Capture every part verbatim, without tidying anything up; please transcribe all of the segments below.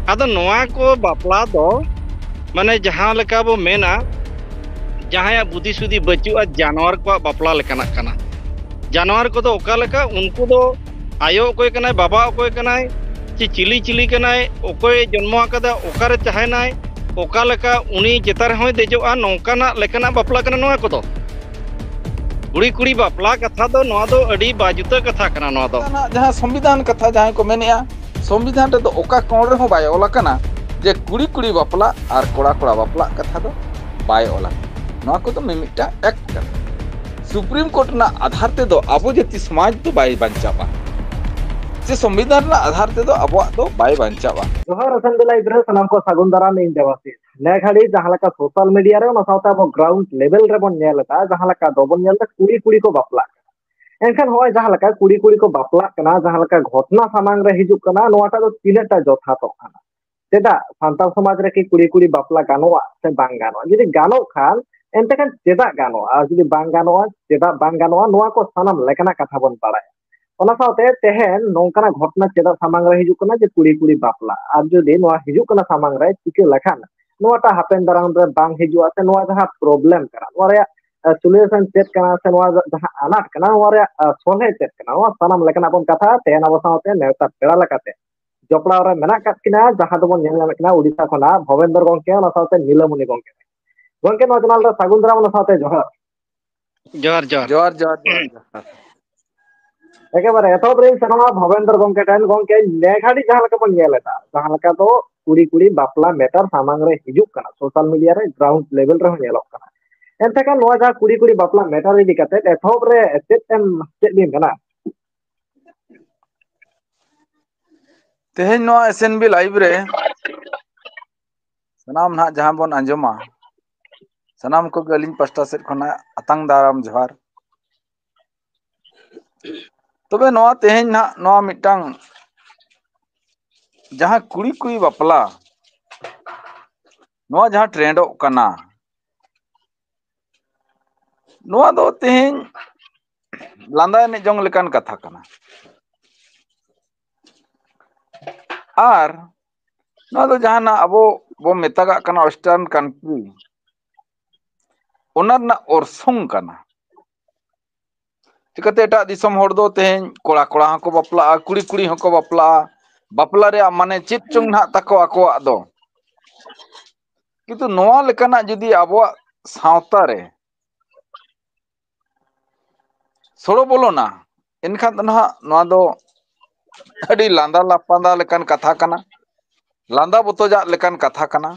ᱟᱫᱚ ᱱᱚᱣᱟ ᱠᱚ ᱵᱟᱯᱞᱟ ᱫᱚ ᱢᱟᱱᱮ ᱡᱟᱦᱟᱸ ᱞᱮᱠᱟ ᱵᱚ ᱢᱮᱱᱟ, ᱡᱟᱦᱟᱸᱭᱟᱜ ᱵᱩᱫᱷᱤ ᱥᱩᱫᱷᱤ ᱵᱟᱹᱪᱩᱜᱼᱟ, ᱡᱟᱱᱣᱟᱨ ᱠᱚᱣᱟᱜ ᱵᱟᱯᱞᱟ ᱞᱮᱠᱟᱱᱟᱜ ᱠᱟᱱᱟ᱾ ᱡᱟᱱᱣᱟᱨ ᱠᱚᱫᱚ ᱚᱠᱟ ᱞᱮᱠᱟ? ᱩᱱᱠᱩ ᱫᱚ ᱟᱭᱳ ᱚᱠᱚᱭ ᱠᱟᱱᱟᱭ, ᱵᱟᱵᱟ ᱚᱠᱚᱭ ᱠᱟᱱᱟᱭ, ᱪᱮ ᱪᱤᱞᱤ ᱪᱤᱞᱤ ᱠᱟᱱᱟᱭ, ᱚᱠᱚᱭᱮ ᱡᱚᱱᱢᱚ ᱟᱠᱟᱫᱟ, ᱚᱠᱟᱨᱮ ᱛᱟᱦᱮᱱᱟᱭ, ᱚᱠᱟ ᱞᱮᱠᱟ ᱩᱱᱤ ᱪᱮᱛᱟᱱ ᱨᱮᱦᱚᱸᱭ ᱫᱮᱡᱚᱜᱼᱟ, ᱱᱚᱝᱠᱟᱱᱟᱜ ᱞᱮᱠᱟᱱᱟᱜ ᱵᱟᱯᱞᱟ ᱠᱟᱱᱟ ᱱᱚᱣᱟ ᱠᱚᱫᱚ᱾ ᱠᱩᱲᱤ ᱠᱩᱲᱤ ᱵᱟᱯᱞᱟ ᱠᱟᱛᱷᱟ ᱫᱚ, ᱱᱚᱣᱟ ᱫᱚ ᱟᱹᱰᱤ ᱵᱟᱡᱩᱛᱟᱹ ᱠᱟᱛᱷᱟ ᱠᱟᱱᱟ ᱱᱚᱣᱟ ᱫᱚ᱾ ᱡᱟᱦᱟᱸ ᱥᱚᱝᱵᱤᱫᱷᱟᱱ ᱠᱟᱛᱷᱟ ᱡᱟᱦᱟᱸᱭ ᱠᱚ ᱢᱮᱱᱮᱜᱼᱟ, ᱥᱚᱝᱵᱤᱫᱷᱟᱱ ᱨᱮᱫᱚ ᱚᱠᱟ ᱠᱚᱬ ᱨᱮᱦᱚᱸ ᱵᱟᱭ ᱚᱞ ᱟᱠᱟᱱᱟ ᱡᱮ ᱠᱩᱲᱤ ᱠᱩᱲᱤ ᱵᱟᱯᱞᱟ ᱟᱨ ᱠᱚᱲᱟ ᱠᱚᱲᱟ ᱵᱟᱯᱞᱟᱜ ᱠᱟᱛᱷᱟ ᱫᱚ ᱵᱟᱭ ᱚᱞ ᱟᱠᱟᱱᱟ᱾ ᱱᱚᱣᱟ ᱠᱚᱫᱚ ᱢᱤᱢᱤᱫᱴᱟᱝ ᱮᱠᱴ ᱠᱟᱱᱟ᱾ ᱥᱩᱯᱨᱤᱢ ᱠᱳᱨᱴ ᱨᱮᱱᱟᱜ ᱟᱫᱷᱟᱨ ᱛᱮᱫᱚ ᱟᱵᱚ ᱡᱟᱹᱛᱤ ᱥᱚᱢᱟᱡᱽ ᱫᱚ ᱵᱟᱭ ᱵᱟᱧᱪᱟᱣᱟ, ᱥᱮ ᱥᱚᱝᱵᱤᱫᱷᱟᱱ ᱨᱮᱱᱟᱜ ᱟᱫᱷᱟᱨ ᱛᱮᱫᱚ ᱟᱵᱚᱣᱟᱜ ᱫᱚ ᱵᱟᱭ ᱵᱟᱧᱪᱟᱣᱟ᱾ ᱡᱚᱦᱟᱨ ᱟᱥᱮᱢᱵᱞᱤ ᱞᱟᱭᱤᱵᱷ ᱨᱮ ᱥᱟᱱᱟᱢ ᱠᱚ ᱥᱟᱹᱜᱩᱱ ᱫᱟᱨᱟᱢ, ᱤᱧ ᱫᱮᱵᱟᱥᱤᱥ᱾ ᱱᱮ ᱜᱷᱟᱹᱲᱤᱡ ᱡᱟᱦᱟᱸ ᱞᱮᱠᱟ ᱥᱳᱥᱟᱞ ᱢᱤᱰᱤᱭᱟ ᱨᱮ, ᱚᱱᱟ ᱥᱟᱶᱛᱮ ᱟᱵᱚ ᱜᱨᱟᱣᱩᱱᱰ ᱞᱮᱵᱮᱞ ᱨᱮᱵᱚᱱ ᱧᱮᱞ ᱮᱫᱟ, ᱡᱟᱦᱟᱸ ᱞᱮᱠᱟ ᱫᱚᱵᱚᱱ ᱧᱮᱞ ᱮᱫᱟ ᱠᱩᱲᱤ ᱠᱩᱲᱤ ᱠᱚ ᱵᱟᱯᱞᱟᱜ ᱠᱟᱱᱟ᱾ ᱮᱱᱠᱷᱟᱱ ᱱᱚᱜᱼᱚᱭ ᱡᱟᱦᱟᱸ ᱞᱮᱠᱟ ᱠᱩᱲᱤ ᱠᱩᱲᱤ ᱠᱚ ᱵᱟᱯᱞᱟᱜ ᱠᱟᱱᱟ, ᱡᱟᱦᱟᱸ ᱞᱮᱠᱟ ᱜᱷᱚᱴᱱᱟ ᱥᱟᱢᱟᱝ ᱨᱮ ᱦᱤᱡᱩᱜ ᱠᱟᱱᱟ, ᱱᱚᱣᱟᱴᱟᱜ ᱫᱚ ᱛᱤᱱᱟᱹᱜ ᱴᱟ ᱡᱚᱛᱷᱟᱛᱚᱜ ᱠᱟᱱᱟ? ᱪᱮᱫᱟᱜ ᱥᱟᱱᱛᱟᱲ ᱥᱚᱢᱟᱡᱽ ᱨᱮ ᱠᱤ ᱠᱩᱲᱤ ᱠᱩᱲᱤ ᱵᱟᱯᱞᱟ ᱜᱟᱱᱚᱜᱼᱟ ᱥᱮ ᱵᱟᱝ ᱜᱟᱱᱚᱜᱼᱟ? ᱡᱩᱫᱤ ᱜᱟᱱᱚᱜ ᱠᱷᱟᱱ, ᱮᱱᱛᱮ ᱠᱷᱟᱱ ᱪᱮᱫᱟᱜ ᱜᱟᱱᱚᱜᱼᱟ? ᱟᱨ ᱡᱩᱫᱤ ᱵᱟᱝ ᱜᱟᱱᱚᱜᱼᱟ, ᱪᱮᱫᱟᱜ ᱵᱟᱝ ᱜᱟᱱᱚᱜᱼᱟ? ᱱᱚᱣᱟ ᱠᱚ ᱥᱟᱱᱟᱢ ᱞᱮᱠᱟᱱᱟᱜ ᱠᱟᱛᱷᱟ ᱵᱚᱱ ᱵᱟᱲᱟᱭᱟ᱾ ᱚᱱᱟ ᱥᱟᱶᱛᱮ ᱛᱮᱦᱮᱧ ᱱᱚᱝᱠᱟᱱᱟᱜ ᱜᱷᱚᱴᱱᱟ ᱪᱮᱫᱟᱜ ᱥᱟᱢᱟᱝ ᱨᱮ ᱦᱤᱡᱩᱜ ᱠᱟᱱᱟ ᱡᱮ ᱠᱩᱲᱤ ᱠᱩᱲᱤ ᱵᱟᱯᱞᱟ, ᱟᱨ ᱡᱩᱫᱤ ᱱᱚᱣᱟ ᱦᱤᱡᱩᱜ ᱠᱟᱱᱟ ᱥᱟᱢᱟᱝ ᱨᱮ, ᱪᱤᱠᱟᱹ ᱞᱮᱠᱷᱟᱱ ᱱᱚᱣᱟᱴᱟᱜ ᱦᱟᱯᱮᱱ ᱫᱟᱨᱟᱢ ᱨᱮ ᱵᱟᱝ ᱦᱤᱡᱩᱜᱼᱟ, ᱥᱮ ᱱᱚᱣᱟ ᱡᱟᱦᱟᱸ ᱯᱨᱚᱵᱞᱮᱢ ᱠᱟᱱᱟ, ᱱᱚᱣᱟ ᱨᱮᱭᱟᱜ, ᱟᱸ, ᱥᱚᱞᱩᱭᱮᱥᱚᱱ ᱪᱮᱫ ᱠᱟᱱᱟ, ᱥᱮ ᱱᱚᱣᱟ ᱡᱟᱦᱟᱸ ᱟᱱᱟᱴ ᱠᱟᱱᱟ, ᱱᱚᱣᱟ ᱨᱮᱭᱟᱜ, ᱟᱸ, ᱥᱚᱞᱦᱮ ᱪᱮᱫ ᱠᱟᱱᱟ, ᱱᱚᱣᱟ ᱥᱟᱱᱟᱢ ᱞᱮᱠᱟᱱᱟᱜ ᱵᱚᱱ ᱠᱟᱛᱷᱟᱜᱼᱟ ᱛᱮᱦᱮᱧ ᱟᱵᱚ ᱥᱟᱶᱛᱮ ᱱᱮᱣᱛᱟ ᱯᱮᱲᱟ ᱞᱮᱠᱟᱛᱮ᱾ ᱡᱚᱯᱲᱟᱣ ᱨᱮ ᱢᱮᱱᱟᱜ ᱟᱠᱟᱫ ᱠᱤᱱᱟ, ᱡᱟᱦᱟᱸ ᱫᱚᱵᱚᱱ ᱧᱮᱞ ᱧᱟᱢᱮᱫ ᱠᱤᱱᱟ ᱳᱰᱤᱥᱟ ᱠᱷᱚᱱᱟᱜ ᱵᱷᱚᱵᱮᱱᱫᱨᱚ ᱜᱚᱢᱠᱮ, ᱚᱱᱟ ᱥᱟᱶᱛᱮ ᱱᱤᱞᱟᱹᱢᱚᱱᱤ ᱜᱚᱢᱠᱮ᱾ ᱜᱚᱢᱠᱮ, ᱱᱚᱣᱟ ᱪᱮᱱᱮᱞ ᱨᱮ ᱥᱟᱹᱜᱩᱱ ᱫᱟᱨᱟᱢ, ᱚᱱᱟ ᱥᱟᱶᱛᱮ ᱡᱚᱦᱟᱨ᱾ ᱡᱚᱦᱟᱨ, ᱡᱚᱦᱟᱨ᱾ ᱡᱚᱦᱟᱨ, ᱡᱚᱦᱟᱨ, ᱡᱚᱦᱟᱨ, ᱡᱚᱦᱟᱨ᱾ ᱮᱠᱮᱵᱟᱨᱮ ᱮᱛᱚᱦᱚᱵ ᱨᱮᱧ ᱥᱮᱱᱚᱜᱼᱟ ᱵᱷᱚᱵᱮᱱᱫᱨᱚ ᱜᱚᱢᱠᱮ ᱴᱷᱮᱱ᱾ ᱜᱚᱢᱠᱮ, ᱱᱮ ᱜᱷᱟᱹᱲᱤᱡ ᱡᱟᱦᱟᱸ ᱞᱮᱠᱟ ᱵᱚᱱ ᱧᱮᱞ ᱮᱫᱟ, ᱡᱟᱦᱟᱸ ᱞᱮᱠᱟ ᱫᱚ ᱠᱩᱲᱤ ᱠᱩᱲᱤ ᱵᱟᱯᱞᱟ ᱢᱮᱴᱟᱨ ᱥᱟᱢᱟᱝ ᱨᱮ ᱦᱤᱡᱩᱜ ᱠᱟᱱᱟ, ᱥᱳᱥᱟᱞ ᱢᱤᱰᱤᱭᱟ ᱨᱮ ᱜᱨᱟᱣᱩᱱᱰ ᱞᱮᱵᱮᱞ ᱨᱮᱦᱚᱸ ᱧᱮᱞᱚᱜ ᱠᱟᱱᱟ᱾ ᱮᱱᱛᱮ ᱠᱷᱟᱱ ᱱᱚᱣᱟ ᱡᱟᱦᱟᱸ ᱠᱩᱲᱤ ᱠᱩᱲᱤ ᱵᱟᱯᱞᱟ ᱢᱮᱴᱟᱨ ᱤᱫᱤ ᱠᱟᱛᱮ ᱮᱛᱚᱦᱚᱵ ᱨᱮ ᱪᱮᱫ ᱮᱢ, ᱪᱮᱫ ᱵᱤᱱ ᱢᱮᱱᱟ? ᱛᱮᱦᱮᱧ ᱱᱚᱣᱟ ᱮᱥ ᱮᱱ ᱵᱤ ᱞᱟᱭᱤᱵᱷ ᱨᱮ ᱥᱟᱱᱟᱢ ᱱᱟᱦᱟᱜ ᱡᱟᱦᱟᱸ ᱵᱚᱱ ᱟᱸᱡᱚᱢᱟ, ᱥᱟᱱᱟᱢ ᱠᱚᱜᱮ ᱟᱹᱞᱤᱧ ᱯᱟᱥᱴᱟ ᱥᱮᱫ ᱠᱷᱚᱱᱟᱜ ᱟᱛᱟᱝ ᱫᱟᱨᱟᱢ ᱡᱚᱦᱟᱨ᱾ ᱛᱚᱵᱮ ᱱᱚᱣᱟ ᱛᱮᱦᱮᱧ ᱱᱟᱦᱟᱜ ᱱᱚᱣᱟ ᱢᱤᱫᱴᱟᱝ ᱡᱟᱦᱟᱸ ᱠᱩᱲᱤ ᱠᱩᱲᱤ ᱵᱟᱯᱞᱟ, ᱱᱚᱣᱟ ᱡᱟᱦᱟᱸ ᱴᱨᱮᱱᱰᱚᱜ ᱠᱟᱱᱟ, ᱱᱚᱣᱟ ᱫᱚ ᱛᱮᱦᱮᱧ ᱞᱟᱸᱫᱟ ᱮᱱᱮᱡ ᱡᱚᱝ ᱞᱮᱠᱟᱱ ᱠᱟᱛᱷᱟ ᱠᱟᱱᱟ᱾ ᱟᱨ ᱱᱚᱣᱟ ᱫᱚ ᱡᱟᱦᱟᱱᱟᱜ ᱟᱵᱚ ᱵᱚ ᱢᱮᱛᱟᱜᱟᱜ ᱠᱟᱱᱟ western country, ᱚᱱᱟ ᱨᱮᱱᱟᱜ ᱚᱨᱥᱚᱝ ᱠᱟᱱᱟ᱾ ᱪᱤᱠᱟᱹᱛᱮ ᱮᱴᱟᱜ ᱫᱤᱥᱚᱢ ᱦᱚᱲ ᱫᱚ ᱛᱮᱦᱮᱧ ᱠᱚᱲᱟ ᱠᱚᱲᱟ ᱦᱚᱸᱠᱚ ᱵᱟᱯᱞᱟᱜᱼᱟ, ᱠᱩᱲᱤ ᱠᱩᱲᱤ ᱦᱚᱸᱠᱚ ᱵᱟᱯᱞᱟᱜᱼᱟ, ᱵᱟᱯᱞᱟ ᱨᱮᱭᱟᱜ ᱢᱟᱱᱮ ᱪᱮᱫ ᱪᱚᱝ ᱱᱟᱦᱟᱜ ᱛᱟᱠᱚ ᱟᱠᱚᱣᱟᱜ ᱫᱚ᱾ ᱠᱤᱱᱛᱩ ᱱᱚᱣᱟ ᱞᱮᱠᱟᱱᱟᱜ ᱡᱩᱫᱤ ᱟᱵᱚᱣᱟᱜ ᱥᱟᱶᱛᱟ ᱨᱮ ᱥᱚᱲᱚ ᱵᱚᱞᱚᱱᱟ, ᱮᱱᱠᱷᱟᱱ ᱫᱚ ᱱᱟᱦᱟᱜ ᱱᱚᱣᱟ ᱫᱚ ᱟᱹᱰᱤ ᱞᱟᱸᱫᱟ ᱞᱟᱯᱟᱸᱫᱟ ᱞᱮᱠᱟᱱ ᱠᱟᱛᱷᱟ ᱠᱟᱱᱟ, ᱞᱟᱸᱫᱟ ᱵᱚᱛᱚᱡᱟᱜ ᱞᱮᱠᱟᱱ ᱠᱟᱛᱷᱟ ᱠᱟᱱᱟ᱾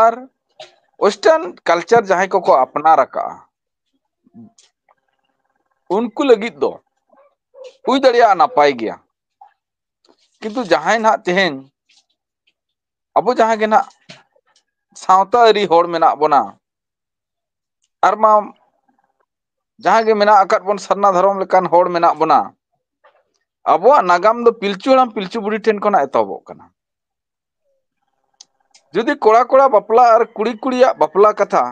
ᱟᱨ western culture ᱡᱟᱦᱟᱸᱭ ᱠᱚᱠᱚ ᱟᱯᱱᱟᱨ ᱟᱠᱟᱜᱼᱟ, ᱩᱱᱠᱩ ᱞᱟᱹᱜᱤᱫ ᱫᱚ ᱦᱩᱭ ᱫᱟᱲᱮᱭᱟᱜᱼᱟ ᱱᱟᱯᱟᱭ ᱜᱮᱭᱟ᱾ ᱠᱤᱱᱛᱩ ᱡᱟᱦᱟᱸᱭ ᱱᱟᱦᱟᱜ ᱛᱮᱦᱮᱧ ᱟᱵᱚ ᱡᱟᱦᱟᱸ ᱜᱮ ᱱᱟᱦᱟᱜ ᱥᱟᱶᱛᱟ ᱟᱹᱨᱤ ᱦᱚᱲ ᱢᱮᱱᱟᱜ ᱵᱚᱱᱟ, ᱟᱨ ᱢᱟ ᱡᱟᱦᱟᱸ ᱜᱮ ᱢᱮᱱᱟᱜ ᱟᱠᱟᱫ ᱵᱚᱱ ᱥᱟᱨᱱᱟ ᱫᱷᱚᱨᱚᱢ ᱞᱮᱠᱟᱱ ᱦᱚᱲ ᱢᱮᱱᱟᱜ ᱵᱚᱱᱟ, ᱟᱵᱚᱣᱟᱜ ᱱᱟᱜᱟᱢ ᱫᱚ ᱯᱤᱞᱪᱩ ᱦᱟᱲᱟᱢ ᱯᱤᱞᱪᱩ ᱵᱩᱲᱦᱤ ᱴᱷᱮᱱ ᱠᱷᱚᱱᱟᱜ ᱮᱛᱚᱦᱚᱵᱚᱜ ᱠᱟᱱᱟ᱾ ᱡᱩᱫᱤ ᱠᱚᱲᱟ ᱠᱚᱲᱟ ᱵᱟᱯᱞᱟ ᱟᱨ ᱠᱩᱲᱤ ᱠᱩᱲᱤᱭᱟᱜ ᱵᱟᱯᱞᱟ ᱠᱟᱛᱷᱟ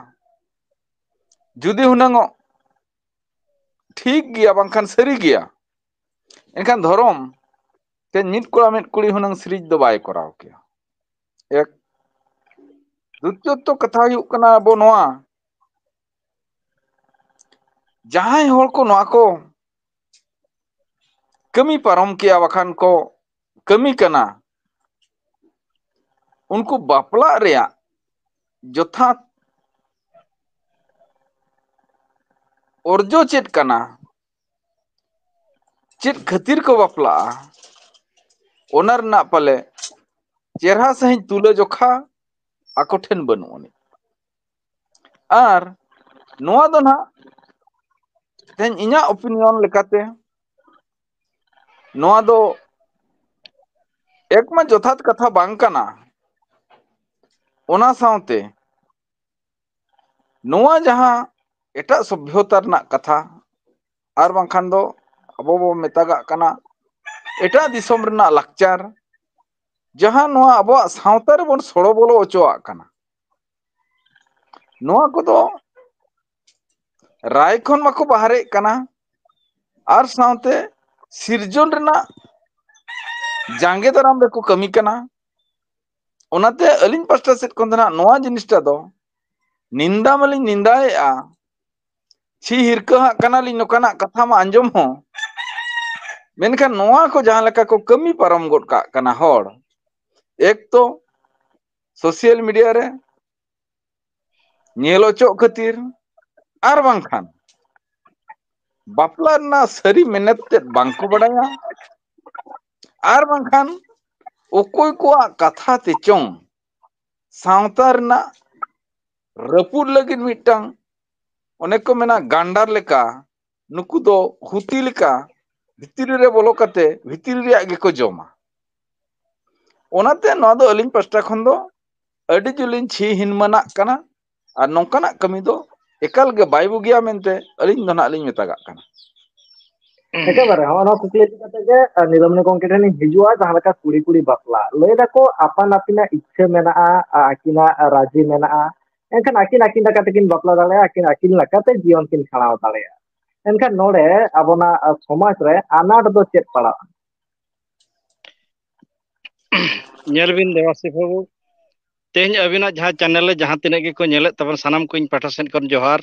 ᱡᱩᱫᱤ ᱦᱩᱱᱟᱹᱝᱚᱜ ᱴᱷᱤᱠ ᱜᱮᱭᱟ ᱵᱟᱝᱠᱷᱟᱱ ᱥᱟᱹᱨᱤ ᱜᱮᱭᱟ, ᱮᱱᱠᱷᱟᱱ ᱫᱷᱚᱨᱚᱢ ᱛᱮ ᱢᱤᱫ ᱠᱚᱲᱟ ᱢᱤᱫ ᱠᱩᱲᱤ ᱦᱩᱱᱟᱹᱝ ᱥᱤᱨᱤᱡ ᱫᱚ ᱵᱟᱭ ᱠᱚᱨᱟᱣ ᱠᱮᱭᱟ᱾ ᱮᱠ ᱫᱩᱛᱤᱭᱚᱛᱚ ᱠᱟᱛᱷᱟ ᱦᱩᱭᱩᱜ ᱠᱟᱱᱟ ᱟᱵᱚ ᱱᱚᱣᱟ, ᱡᱟᱦᱟᱸᱭ ᱦᱚᱲ ᱠᱚ ᱱᱚᱣᱟ ᱠᱚ ᱠᱟᱹᱢᱤ ᱯᱟᱨᱚᱢ ᱠᱮᱭᱟ ᱵᱟᱠᱷᱟᱱ ᱠᱚ ᱠᱟᱹᱢᱤ ᱠᱟᱱᱟ, ᱩᱱᱠᱩ ᱵᱟᱯᱞᱟᱜ ᱨᱮᱭᱟᱜ ᱡᱚᱛᱷᱟᱛ ᱚᱨᱡᱚ ᱪᱮᱫ ᱠᱟᱱᱟ, ᱪᱮᱫ ᱠᱷᱟᱹᱛᱤᱨ ᱠᱚ ᱵᱟᱯᱞᱟᱜᱼᱟ, ᱚᱱᱟ ᱨᱮᱱᱟᱜ ᱯᱟᱞᱮ ᱪᱮᱨᱦᱟ ᱥᱟᱺᱦᱤᱡ ᱛᱩᱞᱟᱹᱡᱚᱠᱷᱟ ᱟᱠᱚ ᱴᱷᱮᱱ ᱵᱟᱹᱱᱩᱜ ᱟᱹᱱᱤᱡ᱾ ᱟᱨ ᱱᱚᱣᱟ ᱫᱚ ᱱᱟᱦᱟᱜ ᱛᱮᱦᱮᱧ ᱤᱧᱟᱹᱜ opinion ᱞᱮᱠᱟᱛᱮ ᱱᱚᱣᱟ ᱫᱚ ᱮᱠᱢᱟ ᱡᱚᱛᱷᱟᱛ ᱠᱟᱛᱷᱟ ᱵᱟᱝ ᱠᱟᱱᱟ᱾ ᱚᱱᱟ ᱥᱟᱶᱛᱮ ᱱᱚᱣᱟ ᱡᱟᱦᱟᱸ ᱮᱴᱟᱜ ᱥᱚᱵᱷᱭᱚᱛᱟ ᱨᱮᱱᱟᱜ ᱠᱟᱛᱷᱟ, ᱟᱨ ᱵᱟᱝᱠᱷᱟᱱ ᱫᱚ ᱟᱵᱚ ᱵᱚ ᱢᱮᱛᱟᱜᱟᱜ ᱠᱟᱱᱟ ᱮᱴᱟᱜ ᱫᱤᱥᱚᱢ ᱨᱮᱱᱟᱜ ᱞᱟᱠᱪᱟᱨ, ᱡᱟᱦᱟᱸ ᱱᱚᱣᱟ ᱟᱵᱚᱣᱟᱜ ᱥᱟᱶᱛᱟ ᱨᱮᱵᱚᱱ ᱥᱚᱲᱚ ᱵᱚᱞᱚ ᱦᱚᱪᱚᱣᱟᱜ ᱠᱟᱱᱟ, ᱱᱚᱣᱟ ᱠᱚᱫᱚ ᱨᱟᱭ ᱠᱷᱚᱱ ᱢᱟᱠᱚ ᱵᱟᱦᱨᱮᱜ ᱠᱟᱱᱟ, ᱟᱨ ᱥᱟᱶᱛᱮ ᱥᱤᱨᱡᱚᱱ ᱨᱮᱱᱟᱜ ᱡᱟᱸᱜᱮ ᱫᱟᱨᱟᱢ ᱨᱮᱠᱚ ᱠᱟᱹᱢᱤ ᱠᱟᱱᱟ᱾ ᱚᱱᱟᱛᱮ ᱟᱹᱞᱤᱧ ᱯᱟᱥᱴᱟ ᱥᱮᱫ ᱠᱷᱚᱱ ᱫᱚ ᱱᱟᱜ ᱱᱚᱣᱟ ᱡᱤᱱᱤᱥᱴᱟ ᱫᱚ ᱱᱤᱱᱫᱟ ᱢᱟᱞᱤᱧ ᱱᱤᱱᱫᱟᱭᱮᱫᱼᱟ, ᱪᱷᱤ ᱦᱤᱨᱠᱟᱹ ᱦᱟᱸᱜ ᱠᱟᱱᱟᱞᱤᱧ ᱱᱚᱝᱠᱟᱱᱟᱜ ᱠᱟᱛᱷᱟ ᱢᱟ ᱟᱸᱡᱚᱢ ᱦᱚᱸ, ᱢᱮᱱᱠᱷᱟᱱ ᱱᱚᱣᱟ ᱠᱚ ᱡᱟᱦᱟᱸ ᱞᱮᱠᱟ ᱠᱚ ᱠᱟᱹᱢᱤ ᱯᱟᱨᱚᱢ ᱜᱚᱫ ᱠᱟᱜ ᱠᱟᱱᱟ ᱦᱚᱲ, ᱮᱠ ᱛᱚ ᱥᱳᱥᱤᱭᱟᱞ ᱢᱤᱰᱤᱭᱟ ᱨᱮ ᱧᱮᱞ ᱚᱪᱚᱜ ᱠᱷᱟᱹᱛᱤᱨ, ᱟᱨ ᱵᱟᱝᱠᱷᱟᱱ ᱵᱟᱯᱞᱟ ᱨᱮᱱᱟᱜ ᱥᱟᱹᱨᱤ ᱢᱮᱱᱮᱛ ᱛᱮᱫ ᱵᱟᱝᱠᱚ ᱵᱟᱰᱟᱭᱟ, ᱟᱨ ᱵᱟᱝᱠᱷᱟᱱ ᱚᱠᱚᱭ ᱠᱚᱣᱟᱜ ᱠᱟᱛᱷᱟ ᱛᱮᱪᱚᱝ ᱥᱟᱶᱛᱟ ᱨᱮᱱᱟᱜ ᱨᱟᱹᱯᱩᱫ ᱞᱟᱹᱜᱤᱫ ᱢᱤᱫᱴᱟᱝ, ᱚᱱᱮ ᱠᱚ ᱢᱮᱱᱟ, ᱜᱟᱱᱰᱟᱨ ᱞᱮᱠᱟ, ᱱᱩᱠᱩ ᱫᱚ ᱦᱩᱛᱤ ᱞᱮᱠᱟ ᱵᱷᱤᱛᱨᱤ ᱨᱮ ᱵᱚᱞᱚ ᱠᱟᱛᱮ ᱵᱷᱤᱛᱨᱤ ᱨᱮᱭᱟᱜ ᱜᱮᱠᱚ ᱡᱚᱢᱟ᱾ ᱚᱱᱟᱛᱮ ᱱᱚᱣᱟ ᱫᱚ ᱟᱹᱞᱤᱧ ᱯᱟᱥᱴᱟ ᱠᱷᱚᱱ ᱫᱚ ᱟᱹᱰᱤ ᱡᱳᱨᱞᱤᱧ ᱪᱷᱤ ᱦᱤᱱᱢᱟᱹᱱᱟᱜ ᱠᱟᱱᱟ, ᱟᱨ ᱱᱚᱝᱠᱟᱱᱟᱜ ᱠᱟᱹᱢᱤ ᱫᱚ ᱮᱠᱟᱞ ᱜᱮ ᱵᱟᱭ ᱵᱩᱜᱤᱭᱟ ᱢᱮᱱᱛᱮ ᱟᱹᱞᱤᱧ ᱫᱚ ᱱᱟᱜ ᱞᱤᱧ ᱢᱮᱛᱟᱜᱟᱜ ᱠᱟᱱᱟ᱾ ᱮᱠᱮᱵᱟᱨᱮ ᱦᱚᱸᱜᱼᱚ ᱱᱚᱣᱟ ᱠᱩᱠᱞᱤ ᱤᱫᱤ ᱠᱟᱛᱮ ᱜᱮ, ᱟᱨ, ᱱᱤᱨᱚᱢᱚᱱᱤ ᱜᱚᱢᱠᱮ ᱴᱷᱮᱱ ᱤᱧ ᱦᱤᱡᱩᱜᱼᱟ᱾ ᱡᱟᱦᱟᱸ ᱞᱮᱠᱟ ᱠᱩᱲᱤ ᱠᱩᱲᱤ ᱵᱟᱯᱞᱟ, ᱞᱟᱹᱭ ᱫᱟᱠᱚ ᱟᱯᱟᱱ ᱟᱹᱯᱤᱱᱟᱜ ᱤᱪᱪᱷᱟᱹ ᱢᱮᱱᱟᱜᱼᱟ, ᱟ-, ᱟᱹᱠᱤᱱᱟᱜ ᱨᱟᱹᱡᱤ ᱢᱮᱱᱟᱜᱼᱟ, ᱮᱱᱠᱷᱟᱱ ᱟᱹᱠᱤᱱ ᱟᱹᱠᱤᱱ ᱞᱮᱠᱟ ᱛᱮᱠᱤᱱ ᱵᱟᱯᱞᱟ ᱫᱟᱲᱮᱭᱟᱜᱼᱟ, ᱟᱹᱠᱤᱱ ᱟᱹᱠᱤᱱ ᱞᱮᱠᱟᱛᱮ ᱡᱤᱭᱚᱱ ᱠᱤᱱ ᱠᱷᱟᱸᱰᱟᱣ ᱫᱟᱲᱮᱭᱟᱜᱼᱟ᱾ ᱮᱱᱠᱷᱟᱱ ᱱᱚᱰᱮ ᱟᱵᱚᱱᱟᱜ, ᱟ, ᱥᱚᱢᱟᱡᱽ ᱨᱮ ᱟᱱᱟᱴ ᱫᱚ ᱪᱮᱫ ᱯᱟᱲᱟᱜᱼᱟ? ᱧᱮᱞ ᱵᱤᱱ ᱫᱮᱵᱟᱥᱤᱥ ᱵᱟᱹᱵᱩ, ᱛᱮᱦᱮᱧ ᱟᱹᱵᱤᱱᱟᱜ ᱡᱟᱦᱟᱸ ᱪᱮᱱᱮᱞ ᱨᱮ ᱡᱟᱦᱟᱸ ᱛᱤᱱᱟᱹᱜ ᱜᱮᱠᱚ ᱧᱮᱞᱮᱫ ᱛᱟᱵᱚᱱ, ᱥᱟᱱᱟᱢ ᱠᱚ ᱤᱧ ᱯᱟᱦᱴᱟ ᱥᱮᱫ ᱠᱷᱚᱱ ᱡᱚᱦᱟᱨ᱾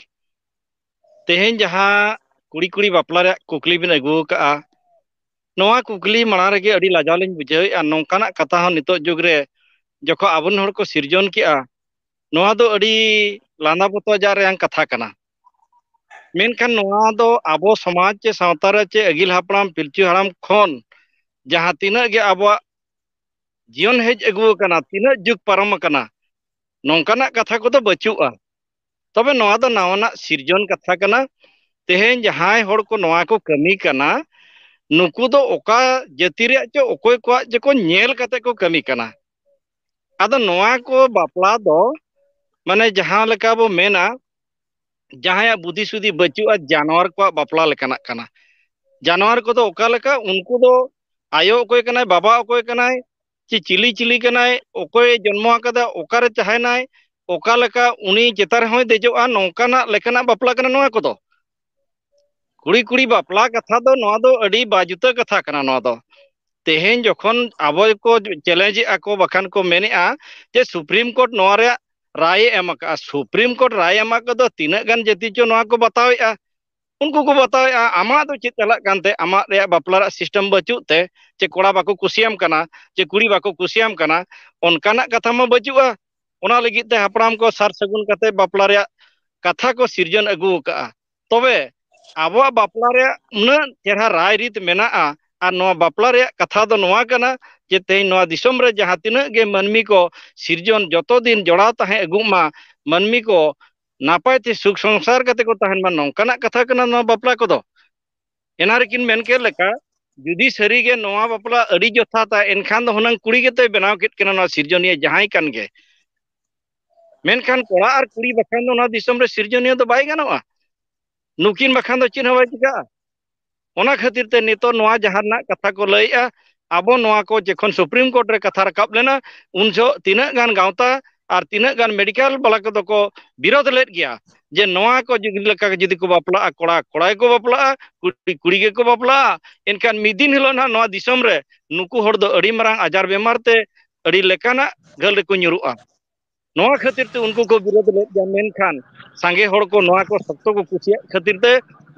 ᱛᱮᱦᱮᱧ ᱡᱟᱦᱟᱸ ᱠᱩᱲᱤ ᱠᱩᱲᱤ ᱵᱟᱯᱞᱟ ᱨᱮᱭᱟᱜ ᱠᱩᱠᱞᱤ ᱵᱤᱱ ᱟᱹᱜᱩ ᱟᱠᱟᱫᱼᱟ, ᱱᱚᱣᱟ ᱠᱩᱠᱞᱤ ᱢᱟᱲᱟᱝ ᱨᱮᱜᱮ ᱟᱹᱰᱤ ᱞᱟᱡᱟᱣ ᱞᱤᱧ ᱵᱩᱡᱷᱟᱹᱣᱮᱫᱼᱟ᱾ ᱱᱚᱝᱠᱟᱱᱟᱜ ᱠᱟᱛᱷᱟ ᱦᱚᱸ ᱱᱤᱛᱚᱜ ᱡᱩᱜᱽ ᱨᱮ ᱡᱚᱠᱷᱚᱱ ᱟᱵᱚᱨᱮᱱ ᱦᱚᱲ ᱠᱚ ᱥᱤᱨᱡᱚᱱ ᱠᱮᱜᱼᱟ, ᱱᱚᱣᱟ ᱫᱚ ᱟᱹᱰᱤ ᱞᱟᱸᱫᱟ ᱵᱚᱛᱚᱨ ᱨᱮᱭᱟᱜ ᱠᱟᱛᱷᱟ ᱠᱟᱱᱟ᱾ ᱢᱮᱱᱠᱷᱟᱱ ᱱᱚᱣᱟ ᱫᱚ ᱟᱵᱚ ᱥᱚᱢᱟᱡᱽ ᱪᱮ ᱥᱟᱶᱛᱟ ᱨᱮ ᱪᱮ ᱟᱹᱜᱤᱞ ᱦᱟᱯᱲᱟᱢ ᱯᱤᱞᱪᱩ ᱦᱟᱲᱟᱢ ᱠᱷᱚᱱ ᱡᱟᱦᱟᱸ ᱛᱤᱱᱟᱹᱜ ᱜᱮ ᱟᱵᱚᱣᱟᱜ ᱡᱤᱭᱚᱱ ᱦᱮᱡ ᱟᱹᱜᱩ ᱟᱠᱟᱱᱟ, ᱛᱤᱱᱟᱹᱜ ᱡᱩᱜᱽ ᱯᱟᱨᱚᱢ ᱟᱠᱟᱱᱟ, ᱱᱚᱝᱠᱟᱱᱟᱜ ᱠᱟᱛᱷᱟ ᱠᱚᱫᱚ ᱵᱟᱹᱪᱩᱜᱼᱟ᱾ ᱛᱚᱵᱮ ᱱᱚᱣᱟ ᱫᱚ ᱱᱟᱣᱟᱱᱟᱜ ᱥᱤᱨᱡᱚᱱ ᱠᱟᱛᱷᱟ ᱠᱟᱱᱟ᱾ ᱛᱮᱦᱮᱧ ᱡᱟᱦᱟᱸᱭ ᱦᱚᱲ ᱠᱚ ᱱᱚᱣᱟ ᱠᱚ ᱠᱟᱹᱢᱤ ᱠᱟᱱᱟ, ᱱᱩᱠᱩ ᱫᱚ ᱚᱠᱟ ᱡᱟᱹᱛᱤ ᱨᱮᱭᱟᱜ ᱪᱚ ᱚᱠᱚᱭ ᱠᱚᱣᱟᱜ ᱪᱚᱠᱚ ᱧᱮᱞ ᱠᱟᱛᱮ ᱠᱚ ᱠᱟᱹᱢᱤ ᱠᱟᱱᱟ᱾ ᱟᱫᱚ ᱱᱚᱣᱟ ᱠᱚ ᱵᱟᱯᱞᱟ ᱫᱚ, ᱢᱟᱱᱮ, ᱡᱟᱦᱟᱸ ᱞᱮᱠᱟ ᱵᱚ ᱢᱮᱱᱟ, ᱡᱟᱦᱟᱸᱭᱟᱜ ᱵᱩᱫᱷᱤ ᱥᱩᱫᱷᱤ ᱵᱟᱹᱪᱩᱜᱼᱟ, ᱡᱟᱱᱣᱟᱨ ᱠᱚᱣᱟᱜ ᱵᱟᱯᱞᱟ ᱞᱮᱠᱟᱱᱟᱜ ᱠᱟᱱᱟ᱾ ᱡᱟᱱᱣᱟᱨ ᱠᱚᱫᱚ ᱚᱠᱟ ᱞᱮᱠᱟ? ᱩᱱᱠᱩ ᱫᱚ ᱟᱭᱳ ᱚᱠᱚᱭ ᱠᱟᱱᱟᱭ, ᱵᱟᱵᱟ ᱚᱠᱚᱭ ᱠᱟᱱᱟᱭ, ᱪᱮ ᱪᱤᱞᱤ ᱪᱤᱞᱤ ᱠᱟᱱᱟᱭ, ᱚᱠᱚᱭᱮ ᱡᱚᱱᱢᱚ ᱟᱠᱟᱫᱟ, ᱚᱠᱟᱨᱮ ᱛᱟᱦᱮᱱᱟᱭ, ᱚᱠᱟ ᱞᱮᱠᱟ ᱩᱱᱤ ᱪᱮᱛᱟᱱ ᱨᱮᱦᱚᱸᱭ ᱫᱮᱡᱚᱜᱼᱟ, ᱱᱚᱝᱠᱟᱱᱟᱜ ᱞᱮᱠᱟᱱᱟᱜ ᱵᱟᱯᱞᱟ ᱠᱟᱱᱟ ᱱᱚᱣᱟ ᱠᱚᱫᱚ᱾ ᱠᱩᱲᱤ ᱠᱩᱲᱤ ᱵᱟᱯᱞᱟ ᱠᱟᱛᱷᱟ ᱫᱚ, ᱱᱚᱣᱟ ᱫᱚ ᱟᱹᱰᱤ ᱵᱟᱡᱩᱛᱟᱹ ᱠᱟᱛᱷᱟ ᱠᱟᱱᱟ᱾ ᱱᱚᱣᱟ ᱫᱚ ᱛᱮᱦᱮᱧ ᱡᱚᱠᱷᱚᱱ ᱟᱵᱚ ᱠᱚ ᱪᱮᱞᱮᱧᱡᱽ ᱮᱫᱼᱟ ᱠᱚ, ᱵᱟᱠᱷᱟᱱ ᱠᱚ ᱢᱮᱱᱮᱫᱼᱟ ᱡᱮ ᱥᱩᱯᱨᱤᱢ ᱠᱳᱨᱴ ᱱᱚᱣᱟ ᱨᱮᱭᱟᱜ ᱨᱟᱭ ᱮ ᱮᱢ ᱟᱠᱟᱫᱼᱟ, ᱥᱩᱯᱨᱤᱢ ᱠᱳᱨᱴ ᱨᱟᱭ ᱮᱢ ᱟᱠᱟᱫ ᱫᱚ ᱛᱤᱱᱟᱹᱜ ᱜᱟᱱ ᱡᱟᱹᱛᱤ ᱪᱚ ᱱᱚᱣᱟ ᱠᱚ ᱵᱟᱛᱟᱣᱮᱫᱼᱟ᱾ ᱩᱱᱠᱩ ᱠᱚ ᱵᱟᱛᱟᱣᱮᱫᱼᱟ, ᱟᱢᱟᱜ ᱫᱚ ᱪᱮᱫ ᱪᱟᱞᱟᱜ ᱠᱟᱱᱛᱮ? ᱟᱢᱟᱜ ᱨᱮᱭᱟᱜ ᱵᱟᱯᱞᱟ ᱨᱮᱭᱟᱜ ᱥᱤᱥᱴᱮᱢ ᱵᱟᱹᱪᱩᱜ ᱛᱮ, ᱪᱮ ᱠᱚᱲᱟ ᱵᱟᱠᱚ ᱠᱩᱥᱤᱭᱟᱢ ᱠᱟᱱᱟ, ᱪᱮ ᱠᱩᱲᱤ ᱵᱟᱠᱚ ᱠᱩᱥᱤᱭᱟᱢ ᱠᱟᱱᱟ, ᱚᱱᱠᱟᱱᱟᱜ ᱠᱟᱛᱷᱟ ᱢᱟ ᱵᱟᱹᱪᱩᱜᱼᱟ᱾ ᱚᱱᱟ ᱞᱟᱹᱜᱤᱫ ᱛᱮ ᱦᱟᱯᱲᱟᱢ ᱠᱚ ᱥᱟᱨ ᱥᱟᱹᱜᱩᱱ ᱠᱟᱛᱮ ᱵᱟᱯᱞᱟ ᱨᱮᱭᱟᱜ ᱠᱟᱛᱷᱟ ᱠᱚ ᱥᱤᱨᱡᱚᱱ ᱟᱹᱜᱩ ᱟᱠᱟᱫᱼᱟ᱾ ᱛᱚᱵᱮ ᱟᱵᱚᱣᱟᱜ ᱵᱟᱯᱞᱟ ᱨᱮᱭᱟᱜ ᱩᱱᱟᱹᱜ ᱪᱮᱦᱨᱟ ᱨᱟᱭ ᱨᱤᱛ ᱢᱮᱱᱟᱜᱼᱟ, ᱟᱨ ᱱᱚᱣᱟ ᱵᱟᱯᱞᱟ ᱨᱮᱭᱟᱜ ᱠᱟᱛᱷᱟ ᱫᱚ ᱱᱚᱣᱟ ᱠᱟᱱᱟ ᱡᱮ ᱛᱮᱦᱮᱧ ᱱᱚᱣᱟ ᱫᱤᱥᱚᱢ ᱨᱮ ᱡᱟᱦᱟᱸ ᱛᱤᱱᱟᱹᱜ ᱜᱮ ᱢᱟᱹᱱᱢᱤ ᱠᱚ ᱥᱤᱨᱡᱚᱱ ᱡᱚᱛᱚ ᱫᱤᱱ ᱡᱚᱲᱟᱣ ᱛᱟᱦᱮᱸ ᱟᱹᱜᱩᱜ ᱢᱟ, ᱢᱟᱹᱱᱢᱤ ᱠᱚ ᱱᱟᱯᱟᱭ ᱛᱮ ᱥᱩᱠ ᱥᱚᱝᱥᱟᱨ ᱠᱟᱛᱮ ᱠᱚ ᱛᱟᱦᱮᱱ ᱢᱟ, ᱱᱚᱝᱠᱟᱱᱟᱜ ᱠᱟᱛᱷᱟ ᱠᱟᱱᱟ ᱱᱚᱣᱟ ᱵᱟᱯᱞᱟ ᱠᱚᱫᱚ᱾ ᱮᱱᱟ ᱨᱮᱠᱤᱱ ᱢᱮᱱ ᱠᱮᱫ ᱞᱮᱠᱟ, ᱡᱩᱫᱤ ᱥᱟᱹᱨᱤ ᱜᱮ ᱱᱚᱣᱟ ᱵᱟᱯᱞᱟ ᱟᱹᱰᱤ ᱡᱚᱛᱷᱟᱛᱟ, ᱮᱱᱠᱷᱟᱱ ᱫᱚ ᱦᱩᱱᱟᱹᱝ ᱠᱩᱲᱤ ᱜᱮᱛᱚᱭ ᱵᱮᱱᱟᱣ ᱠᱮᱫ ᱠᱤᱱᱟ ᱱᱚᱣᱟ ᱥᱤᱨᱡᱚᱱᱤᱭᱟᱹ ᱡᱟᱦᱟᱸᱭ ᱠᱟᱱ ᱜᱮ᱾ ᱢᱮᱱᱠᱷᱟᱱ ᱠᱚᱲᱟ ᱟᱨ ᱠᱩᱲᱤ ᱵᱟᱠᱷᱟᱱ ᱫᱚ ᱱᱚᱣᱟ ᱫᱤᱥᱚᱢ ᱨᱮ ᱥᱤᱨᱡᱚᱱᱤᱭᱟᱹ ᱫᱚ ᱵᱟᱭ ᱜᱟᱱᱚᱜᱼᱟ᱾ ᱱᱩᱠᱤᱱ ᱵᱟᱠᱷᱟᱱ ᱫᱚ ᱪᱮᱫ ᱦᱚᱸ ᱵᱟᱭ ᱪᱤᱠᱟᱹᱜᱼᱟ᱾ ᱚᱱᱟ ᱠᱷᱟᱹᱛᱤᱨ ᱛᱮ ᱱᱤᱛᱚᱜ ᱱᱚᱣᱟ ᱡᱟᱦᱟᱸ ᱨᱮᱱᱟᱜ ᱠᱟᱛᱷᱟ ᱠᱚ ᱞᱟᱹᱭᱮᱫᱼᱟ, ᱟᱵᱚ ᱱᱚᱣᱟ ᱠᱚ ᱡᱚᱠᱷᱚᱱ ᱥᱩᱯᱨᱤᱢ ᱠᱳᱨᱴ ᱨᱮ ᱠᱟᱛᱷᱟ ᱨᱟᱠᱟᱵ ᱞᱮᱱᱟ, ᱩᱱ ᱡᱚᱦᱚᱜ ᱛᱤᱱᱟᱹᱜ ᱜᱟᱱ ᱜᱟᱶᱛᱟ ᱟᱨ ᱛᱤᱱᱟᱹᱜ ᱜᱟᱱ ᱢᱮᱰᱤᱠᱟᱞ ᱵᱟᱞᱟ ᱠᱚᱫᱚ ᱠᱚ ᱵᱤᱨᱳᱫ ᱞᱮᱫ ᱜᱮᱭᱟ ᱡᱮ ᱱᱚᱣᱟ ᱠᱚ ᱡᱩᱫᱤ ᱞᱮᱠᱟ ᱡᱩᱫᱤ ᱠᱚ ᱵᱟᱯᱞᱟᱜᱼᱟ, ᱠᱚᱲᱟ ᱠᱚᱲᱟ ᱜᱮᱠᱚ ᱵᱟᱯᱞᱟᱜᱼᱟ, ᱠᱩᱲᱤ ᱠᱩᱲᱤ ᱜᱮᱠᱚ ᱵᱟᱯᱞᱟᱜᱼᱟ, ᱮᱱᱠᱷᱟᱱ ᱢᱤᱫ ᱫᱤᱱ ᱦᱤᱞᱳᱜ ᱱᱟᱦᱟᱜ ᱱᱚᱣᱟ ᱫᱤᱥᱚᱢ ᱨᱮ ᱱᱩᱠᱩ ᱦᱚᱲ ᱫᱚ ᱟᱹᱰᱤ ᱢᱟᱨᱟᱝ ᱟᱡᱟᱨ ᱵᱮᱢᱟᱨ ᱛᱮ ᱟᱹᱰᱤ ᱞᱮᱠᱟᱱᱟᱜ ᱜᱷᱟᱹᱞ ᱨᱮᱠᱚ ᱧᱩᱨᱩᱜᱼᱟ᱾ ᱱᱚᱣᱟ ᱠᱷᱟᱹᱛᱤᱨ ᱛᱮ ᱩᱱᱠᱩ ᱠᱚ ᱵᱤᱨᱳᱫ ᱞᱮᱫ ᱜᱮᱭᱟ, ᱢᱮᱱᱠᱷᱟᱱ ᱥᱟᱸᱜᱮ ᱦᱚᱲ ᱠᱚ ᱱᱚᱣᱟ ᱠᱚ ᱥᱚᱠᱛᱚ ᱠᱚ ᱠᱩᱥᱤᱭᱟᱜ ᱠᱷᱟᱹᱛᱤᱨ ᱛᱮ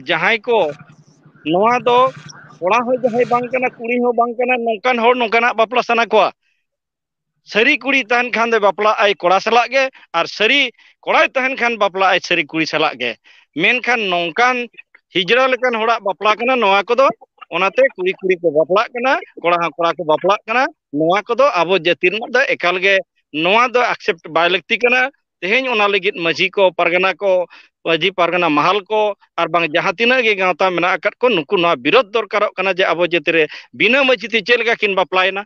ᱡᱟᱦᱟᱸᱭ ᱠᱚ ᱱᱚᱣᱟ ᱫᱚ ᱠᱚᱲᱟ ᱦᱚᱸ ᱡᱟᱦᱟᱸᱭ ᱵᱟᱝ ᱠᱟᱱᱟ, ᱠᱩᱲᱤ ᱦᱚᱸ ᱵᱟᱝ ᱠᱟᱱᱟ, ᱱᱚᱝᱠᱟᱱ ᱦᱚᱲ ᱱᱚᱝᱠᱟᱱᱟᱜ ᱵᱟᱯᱞᱟ ᱥᱟᱱᱟ ᱠᱚᱣᱟ᱾ ᱥᱟᱹᱨᱤ ᱠᱩᱲᱤ ᱛᱟᱦᱮᱱ ᱠᱷᱟᱱ ᱫᱚ ᱵᱟᱯᱞᱟᱜ ᱟᱭ ᱠᱚᱲᱟ ᱥᱟᱞᱟᱜ ᱜᱮ, ᱟᱨ ᱥᱟᱹᱨᱤ ᱠᱚᱲᱟᱭ ᱛᱟᱦᱮᱱ ᱠᱷᱟᱱ ᱵᱟᱯᱞᱟᱜ ᱟᱭ ᱥᱟᱹᱨᱤ ᱠᱩᱲᱤ ᱥᱟᱞᱟᱜ ᱜᱮ᱾ ᱢᱮᱱᱠᱷᱟᱱ ᱱᱚᱝᱠᱟᱱ ᱦᱤᱡᱲᱟ ᱞᱮᱠᱟᱱ ᱦᱚᱲᱟᱜ ᱵᱟᱯᱞᱟ ᱠᱟᱱᱟ ᱱᱚᱣᱟ ᱠᱚᱫᱚ᱾ ᱚᱱᱟᱛᱮ ᱠᱩᱲᱤ ᱠᱩᱲᱤ ᱠᱚ ᱵᱟᱯᱞᱟᱜ ᱠᱟᱱᱟ, ᱠᱚᱲᱟ ᱦᱚᱸ ᱠᱚᱲᱟ ᱠᱚ ᱵᱟᱯᱞᱟᱜ ᱠᱟᱱᱟ᱾ ᱱᱚᱣᱟ ᱠᱚᱫᱚ ᱟᱵᱚ ᱡᱟᱹᱛᱤ ᱨᱮᱱᱟᱜ ᱫᱚ ᱮᱠᱟᱞ ᱜᱮ ᱱᱚᱣᱟ ᱫᱚ ᱟᱠᱥᱮᱯᱴ ᱵᱟᱭ ᱞᱟᱹᱠᱛᱤ ᱠᱟᱱᱟ᱾ ᱛᱮᱦᱮᱧ ᱚᱱᱟ ᱞᱟᱹᱜᱤᱫ ᱢᱟᱹᱡᱷᱤ ᱠᱚ, ᱯᱟᱨᱜᱟᱱᱟ ᱠᱚ, ᱢᱟᱹᱡᱷᱤ ᱯᱟᱨᱜᱟᱱᱟ ᱢᱟᱦᱟᱞ ᱠᱚ, ᱟᱨ ᱵᱟᱝ ᱡᱟᱦᱟᱸ ᱛᱤᱱᱟᱹᱜ ᱜᱮ ᱜᱟᱶᱛᱟ ᱢᱮᱱᱟᱜ ᱟᱠᱟᱫ ᱠᱚ, ᱱᱩᱠᱩ ᱱᱚᱣᱟ ᱵᱤᱨᱳᱫᱷ ᱫᱚᱨᱠᱟᱨᱚᱜ ᱠᱟᱱᱟ ᱡᱮ ᱟᱵᱚ ᱡᱟᱹᱛᱤ ᱨᱮ ᱵᱤᱱᱟᱹ ᱢᱟᱹᱡᱷᱤ ᱛᱮ ᱪᱮᱫ ᱞᱮᱠᱟ ᱠᱤᱱ ᱵᱟᱯᱞᱟᱭᱮᱱᱟ?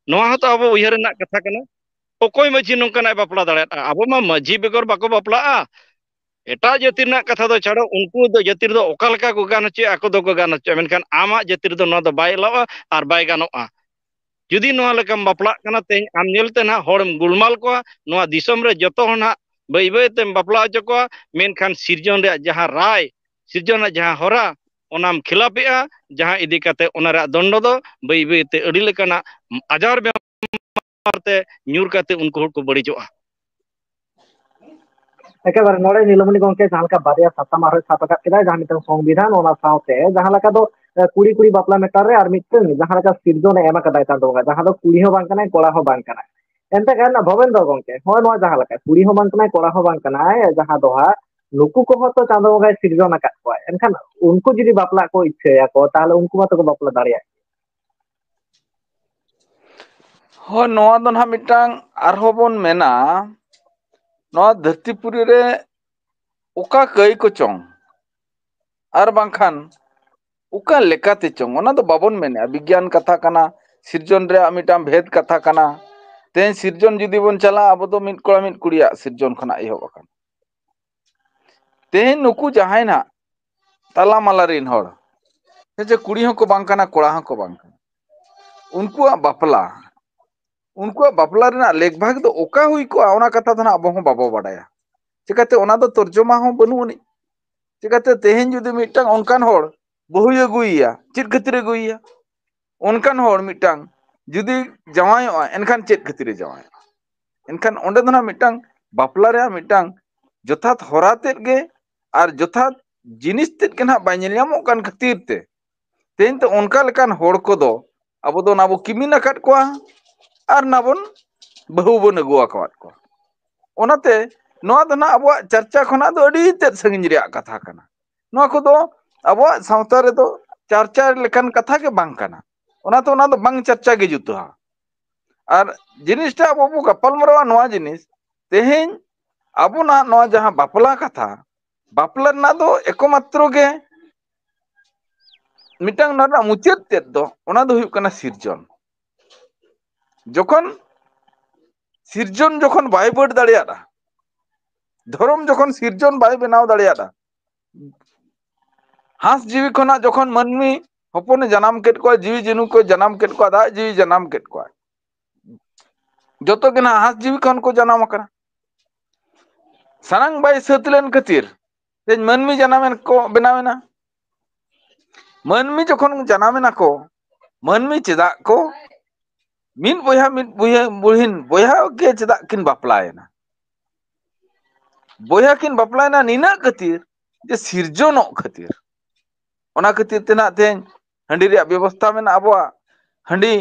ᱱᱚᱣᱟ ᱦᱚᱸᱛᱚ ᱟᱵᱚ ᱩᱭᱦᱟᱹᱨ ᱨᱮᱱᱟᱜ ᱠᱟᱛᱷᱟ ᱠᱟᱱᱟ᱾ ᱚᱠᱚᱭ ᱢᱟᱹᱡᱷᱤ ᱱᱚᱝᱠᱟᱱᱟᱜ ᱮ ᱵᱟᱯᱞᱟ ᱫᱟᱲᱮᱭᱟᱜᱼᱟ? ᱟᱵᱚ ᱢᱟ ᱢᱟᱹᱡᱷᱤ ᱵᱮᱜᱚᱨ ᱵᱟᱠᱚ ᱵᱟᱯᱞᱟᱜᱼᱟ᱾ ᱮᱴᱟᱜ ᱡᱟᱹᱛᱤ ᱨᱮᱱᱟᱜ ᱠᱟᱛᱷᱟ ᱫᱚ ᱪᱷᱟᱲᱚ, ᱩᱱᱠᱩ ᱫᱚ ᱡᱟᱹᱛᱤ ᱨᱮᱫᱚ ᱚᱠᱟ ᱞᱮᱠᱟ ᱠᱚ ᱜᱟᱱ ᱦᱚᱪᱚᱭᱟ, ᱟᱠᱚ ᱫᱚᱠᱚ ᱜᱟᱱ ᱦᱚᱪᱚᱭᱟ, ᱢᱮᱱᱠᱷᱟᱱ ᱟᱢᱟᱜ ᱡᱟᱹᱛᱤ ᱨᱮᱫᱚ ᱱᱚᱣᱟ ᱫᱚ ᱵᱟᱭ ᱮᱞᱟᱣᱟ ᱟᱨ ᱵᱟᱭ ᱜᱟᱱᱚᱜᱼᱟ᱾ ᱡᱩᱫᱤ ᱱᱚᱣᱟ ᱞᱮᱠᱟᱢ ᱵᱟᱯᱞᱟᱜ ᱠᱟᱱᱟ, ᱛᱮᱦᱮᱧ ᱟᱢ ᱧᱮᱞᱛᱮ ᱱᱟᱦᱟᱜ ᱦᱚᱲᱮᱢ ᱜᱩᱞᱢᱟᱞ ᱠᱚᱣᱟ, ᱱᱚᱣᱟ ᱫᱤᱥᱚᱢ ᱨᱮ ᱡᱚᱛᱚ ᱦᱚᱲ ᱱᱟᱦᱟᱜ ᱵᱟᱹᱭ ᱵᱟᱹᱭ ᱛᱮᱢ ᱵᱟᱯᱞᱟ ᱦᱚᱪᱚ ᱠᱚᱣᱟ, ᱢᱮᱱᱠᱷᱟᱱ ᱥᱤᱨᱡᱚᱱ ᱨᱮᱭᱟᱜ ᱡᱟᱦᱟᱸ ᱨᱟᱭ, ᱥᱤᱨᱡᱚᱱ ᱨᱮᱭᱟᱜ ᱡᱟᱦᱟᱸ ᱦᱚᱨᱟ, ᱚᱱᱟᱢ ᱠᱷᱤᱞᱟᱯᱮᱜᱼᱟ, ᱡᱟᱦᱟᱸ ᱤᱫᱤ ᱠᱟᱛᱮ ᱚᱱᱟ ᱨᱮᱭᱟᱜ ᱫᱚᱱᱰᱚ ᱫᱚ ᱵᱟᱹᱭ ᱵᱟᱹᱭ ᱛᱮ ᱟᱹᱰᱤ ᱞᱮᱠᱟᱱᱟᱜ ᱟᱡᱟᱨ ᱵᱮᱢᱟᱨ ᱛᱮ ᱧᱩᱨ ᱠᱟᱛᱮ ᱩᱱᱠᱩ ᱦᱚᱲ ᱠᱚ ᱵᱟᱹᱲᱤᱡᱚᱜᱼᱟ᱾ ᱮᱠᱮᱵᱟᱨᱮ ᱱᱚᱰᱮ ᱱᱤᱞᱚᱢᱚᱱᱤ ᱜᱚᱢᱠᱮ ᱡᱟᱦᱟᱸ ᱞᱮᱠᱟ ᱵᱟᱨᱭᱟ ᱥᱟᱛᱟᱢ ᱟᱨᱦᱚᱸ ᱥᱟᱵ ᱟᱠᱟᱫ ᱠᱮᱫᱟᱭ, ᱡᱟᱦᱟᱸ ᱢᱤᱫᱴᱟᱝ ᱥᱚᱝᱵᱤᱫᱷᱟᱱ, ᱚᱱᱟ ᱥᱟᱶᱛᱮ ᱡᱟᱦᱟᱸ ᱞᱮᱠᱟ ᱫᱚ, ᱮ, ᱠᱩᱲᱤ ᱠᱩᱲᱤ ᱵᱟᱯᱞᱟ ᱢᱮᱴᱟᱨ ᱨᱮ ᱟᱨ ᱢᱤᱫᱴᱟᱝ ᱡᱟᱦᱟᱸ ᱞᱮᱠᱟ ᱥᱤᱨᱡᱚᱱ ᱮ ᱮᱢ ᱟᱠᱟᱫᱟᱭ ᱪᱟᱸᱫᱳ ᱵᱚᱸᱜᱟ, ᱡᱟᱦᱟᱸ ᱫᱚ ᱠᱩᱲᱤ ᱦᱚᱸ ᱵᱟᱝ ᱠᱟᱱᱟᱭ, ᱠᱚᱲᱟ ᱦᱚᱸ ᱵᱟᱝ ᱠᱟᱱᱟᱭ᱾ ᱮᱱᱛᱮ ᱠᱷᱟᱱ ᱵᱷᱚᱵᱮᱱᱫᱨᱚ ᱜᱚᱢᱠᱮ, ᱦᱚᱸᱜᱼᱚᱭ ᱱᱚᱣᱟ ᱡᱟᱦᱟᱸ ᱞᱮᱠᱟ ᱠᱩᱲᱤ ᱦᱚᱸ ᱵᱟᱝ ᱠᱟᱱᱟᱭ, ᱠᱚᱲᱟ ᱦᱚᱸ ᱵᱟᱝ ᱠᱟᱱᱟᱭ, ᱡᱟᱦᱟᱸ ᱫᱚ ᱦᱟᱸᱜ ᱱᱩᱠᱩ ᱠᱚᱦᱚᱸ ᱛᱚ ᱪᱟᱸᱫᱳ ᱵᱚᱸᱜᱟᱭ ᱥᱤᱨᱡᱚᱱ ᱟᱠᱟᱫ ᱠᱚᱣᱟ, ᱮᱱᱠᱷᱟᱱ ᱩᱱᱠᱩ ᱡᱩᱫᱤ ᱵᱟᱯᱞᱟᱜ ᱠᱚ ᱤᱪᱪᱷᱟᱹᱭᱟᱠᱚ, ᱛᱟᱦᱚᱞᱮ ᱩᱱᱠᱩ ᱢᱟᱛᱚ ᱠᱚ ᱵᱟᱯᱞᱟ ᱫᱟᱲᱮᱭᱟᱜ᱾ ᱦᱳᱭ, ᱱᱚᱣᱟ ᱫᱚ ᱱᱟᱦᱟᱜ ᱢᱤᱫᱴᱟᱝ ᱟᱨᱦᱚᱸ ᱵᱚᱱ ᱢᱮᱱᱟ, ᱱᱚᱣᱟ ᱫᱷᱟᱹᱨᱛᱤ ᱯᱩᱨᱤ ᱨᱮ ᱚᱠᱟ ᱠᱟᱹᱭ ᱠᱚᱪᱚᱝ ᱟᱨ ᱵᱟᱝᱠᱷᱟᱱ ᱚᱠᱟ ᱞᱮᱠᱟᱛᱮ ᱪᱚᱝ, ᱚᱱᱟ ᱫᱚ ᱵᱟᱵᱚᱱ ᱢᱮᱱᱮᱜᱼᱟ, ᱵᱤᱜᱽᱜᱟᱱ ᱠᱟᱛᱷᱟ ᱠᱟᱱᱟ, ᱥᱤᱨᱡᱚᱱ ᱨᱮᱭᱟᱜ ᱢᱤᱫᱴᱟᱝ ᱵᱷᱮᱫ ᱠᱟᱛᱷᱟ ᱠᱟᱱᱟ᱾ ᱛᱮᱦᱮᱧ ᱥᱤᱨᱡᱚᱱ ᱡᱩᱫᱤ ᱵᱚᱱ ᱪᱟᱞᱟᱜᱼᱟ, ᱟᱵᱚ ᱫᱚ ᱢᱤᱫ ᱠᱚᱲᱟ ᱢᱤᱫ ᱠᱩᱲᱤᱭᱟᱜ ᱥᱤᱨᱡᱚᱱ ᱠᱷᱚᱱᱟᱜ ᱮᱦᱚᱵ ᱟᱠᱟᱱᱟ᱾ ᱛᱮᱦᱮᱧ ᱱᱩᱠᱩ ᱡᱟᱦᱟᱸᱭ ᱱᱟᱜ ᱛᱟᱞᱟ ᱢᱟᱞᱟ ᱨᱤᱱ ᱦᱚᱲ, ᱥᱮ ᱪᱮ ᱠᱩᱲᱤ ᱦᱚᱸᱠᱚ ᱵᱟᱝ ᱠᱟᱱᱟ, ᱠᱚᱲᱟ ᱦᱚᱸᱠᱚ ᱵᱟᱝ ᱠᱟᱱᱟ, ᱩᱱᱠᱩᱣᱟᱜ ᱵᱟᱯᱞᱟ, ᱩᱱᱠᱩᱣᱟᱜ ᱵᱟᱯᱞᱟ ᱨᱮᱱᱟᱜ ᱞᱮᱠ ᱵᱷᱟᱜᱽ ᱫᱚ ᱚᱠᱟ ᱦᱩᱭ ᱠᱚᱜᱼᱟ, ᱚᱱᱟ ᱠᱟᱛᱷᱟ ᱫᱚ ᱱᱟᱜ ᱟᱵᱚ ᱦᱚᱸ ᱵᱟᱵᱚ ᱵᱟᱰᱟᱭᱟ᱾ ᱪᱤᱠᱟᱹᱛᱮ ᱚᱱᱟ ᱫᱚ ᱛᱚᱨᱡᱚᱢᱟ ᱦᱚᱸ ᱵᱟᱹᱱᱩᱜ ᱟᱹᱱᱤᱡ᱾ ᱪᱤᱠᱟᱹᱛᱮ ᱛᱮᱦᱮᱧ ᱡᱩᱫᱤ ᱢᱤᱫᱴᱟᱝ ᱚᱱᱠᱟᱱ ᱦᱚᱲ ᱵᱟᱹᱦᱩᱭ ᱟᱹᱜᱩᱭᱮᱭᱟ, ᱪᱮᱫ ᱠᱷᱟᱹᱛᱤᱨ ᱟᱹᱜᱩᱭᱮᱭᱟ? ᱚᱱᱠᱟᱱ ᱦᱚᱲ ᱢᱤᱫᱴᱟᱝ ᱡᱩᱫᱤ ᱡᱟᱶᱟᱭᱚᱜᱼᱟ, ᱮᱱᱠᱷᱟᱱ ᱪᱮᱫ ᱠᱷᱟᱹᱛᱤᱨᱮ ᱡᱟᱶᱟᱭᱚᱜᱼᱟ? ᱮᱱᱠᱷᱟᱱ ᱚᱸᱰᱮ ᱫᱚ ᱱᱟᱜ ᱢᱤᱫᱴᱟᱝ ᱵᱟᱯᱞᱟ ᱨᱮᱭᱟᱜ ᱢᱤᱫᱴᱟᱝ ᱡᱚᱛᱷᱟᱛ ᱦᱚᱨᱟ ᱛᱮᱫ ᱜᱮ ᱟᱨ ᱡᱚᱛᱷᱟᱛ ᱡᱤᱱᱤᱥ ᱛᱮᱫ ᱜᱮ ᱱᱟᱜ ᱵᱟᱭ ᱧᱮᱞ ᱧᱟᱢᱚᱜ ᱠᱟᱱ ᱠᱷᱟᱹᱛᱤᱨ ᱛᱮ, ᱛᱮᱦᱮᱧ ᱛᱚ ᱚᱱᱠᱟ ᱞᱮᱠᱟᱱ ᱦᱚᱲ ᱠᱚᱫᱚ ᱟᱵᱚ ᱫᱚ ᱚᱱᱟ ᱵᱚ ᱠᱤᱢᱤᱱ ᱟᱠᱟᱫ ᱠᱚᱣᱟ ᱟᱨ ᱚᱱᱟ ᱵᱚᱱ ᱵᱟᱹᱦᱩ ᱵᱚᱱ ᱟᱹᱜᱩ ᱟᱠᱟᱫ ᱠᱚᱣᱟ᱾ ᱚᱱᱟᱛᱮ ᱱᱚᱣᱟ ᱫᱚ ᱱᱟᱜ ᱟᱵᱚᱣᱟᱜ ᱪᱟᱨᱪᱟ ᱠᱷᱚᱱᱟᱜ ᱫᱚ ᱟᱹᱰᱤ ᱛᱮᱫ ᱥᱟᱺᱜᱤᱧ ᱨᱮᱭᱟᱜ ᱠᱟᱛᱷᱟ ᱠᱟᱱᱟ᱾ ᱱᱚᱣᱟ ᱠᱚᱫᱚ ᱟᱵᱚᱣᱟᱜ ᱥᱟᱶᱛᱟ ᱨᱮᱫᱚ ᱪᱟᱨᱪᱟ ᱞᱮᱠᱟᱱ ᱠᱟᱛᱷᱟ ᱜᱮ ᱵᱟᱝ ᱠᱟᱱᱟ᱾ ᱚᱱᱟᱛᱮ ᱚᱱᱟ ᱫᱚ ᱵᱟᱝ ᱪᱟᱨᱪᱟ ᱜᱮ ᱡᱩᱛᱩᱜᱼᱟ᱾ ᱟᱨ ᱡᱤᱱᱤᱥᱴᱟ ᱟᱵᱚ ᱵᱚ ᱜᱟᱯᱟᱞ ᱢᱟᱨᱟᱣᱟ ᱱᱚᱣᱟ ᱡᱤᱱᱤᱥ, ᱛᱮᱦᱮᱧ ᱟᱵᱚᱱᱟᱜ ᱱᱚᱣᱟ ᱡᱟᱦᱟᱸ ᱵᱟᱯᱞᱟ ᱠᱟᱛᱷᱟ, ᱵᱟᱯᱞᱟ ᱨᱮᱱᱟᱜ ᱫᱚ ᱮᱠᱢᱟᱛᱨᱚ ᱜᱮ ᱢᱤᱫᱴᱟᱝ ᱱᱚᱣᱟ ᱨᱮᱱᱟᱜ ᱢᱩᱪᱟᱹᱫ ᱛᱮᱫ ᱫᱚ, ᱚᱱᱟ ᱫᱚ ᱦᱩᱭᱩᱜ ᱠᱟᱱᱟ ᱥᱤᱨᱡᱚᱱ᱾ ᱡᱚᱠᱷᱚᱱ ᱥᱤᱨᱡᱚᱱ ᱡᱚᱠᱷᱚᱱ ᱵᱟᱭ ᱵᱟᱹᱰ ᱫᱟᱲᱮᱭᱟᱫᱼᱟ, ᱫᱷᱚᱨᱚᱢ ᱡᱚᱠᱷᱚᱱ ᱥᱤᱨᱡᱚᱱ ᱵᱟᱭ ᱵᱮᱱᱟᱣ ᱫᱟᱲᱮᱭᱟᱫᱼᱟ, ᱦᱟᱸᱥ ᱡᱤᱣᱤ ᱠᱷᱚᱱᱟᱜ ᱡᱚᱠᱷᱚᱱ ᱢᱟᱹᱱᱢᱤ ᱦᱚᱯᱚᱱᱮ ᱡᱟᱱᱟᱢ ᱠᱮᱫ ᱠᱚᱣᱟ, ᱡᱤᱣᱤ ᱡᱤᱱᱩ ᱠᱚ ᱡᱟᱱᱟᱢ ᱠᱮᱫ ᱠᱚᱣᱟ, ᱫᱟᱜ ᱡᱤᱣᱤ ᱡᱟᱱᱟᱢ ᱠᱮᱫ ᱠᱚᱣᱟ, ᱡᱚᱛᱚ ᱜᱮ ᱱᱟᱦᱟᱜ ᱦᱟᱸᱥ ᱡᱤᱣᱤ ᱠᱷᱚᱱ ᱠᱚ ᱡᱟᱱᱟᱢ ᱟᱠᱟᱱᱟ᱾ ᱥᱟᱱᱟᱢ ᱵᱟᱭ ᱥᱟᱹᱛ ᱞᱮᱱ ᱠᱷᱟᱹᱛᱤᱨ ᱛᱮᱦᱮᱧ ᱢᱟᱹᱱᱢᱤ ᱡᱟᱱᱟᱢ ᱮᱱ ᱠᱚ ᱵᱮᱱᱟᱣ ᱮᱱᱟ᱾ ᱢᱟᱹᱱᱢᱤ ᱡᱚᱠᱷᱚᱱ ᱡᱟᱱᱟᱢ ᱮᱱᱟ ᱠᱚ, ᱢᱟᱹᱱᱢᱤ ᱪᱮᱫᱟᱜ ᱠᱚ ᱢᱤᱫ ᱵᱚᱭᱦᱟ ᱢᱤᱫ ᱵᱚᱭᱦᱟ ᱵᱩᱦᱤᱱ ᱵᱚᱭᱦᱟ ᱜᱮ ᱪᱮᱫᱟᱜ ᱠᱤᱱ ᱵᱟᱯᱞᱟᱭᱮᱱᱟ? ᱵᱚᱭᱦᱟ ᱠᱤᱱ ᱵᱟᱯᱞᱟᱭᱮᱱᱟ ᱱᱤᱱᱟᱹᱜ ᱠᱷᱟᱹᱛᱤᱨ ᱡᱮ ᱥᱤᱨᱡᱚᱱᱚᱜ ᱠᱷᱟᱹᱛᱤᱨ᱾ ᱚᱱᱟ ᱠᱷᱟᱹᱛᱤᱨ ᱛᱮ ᱱᱟᱜ ᱛᱮᱦᱮᱧ ᱦᱟᱺᱰᱤ ᱨᱮᱭᱟᱜ ᱵᱮᱵᱚᱥᱛᱷᱟ ᱢᱮᱱᱟᱜᱼᱟ ᱟᱵᱚᱣᱟᱜ᱾ ᱦᱟᱺᱰᱤ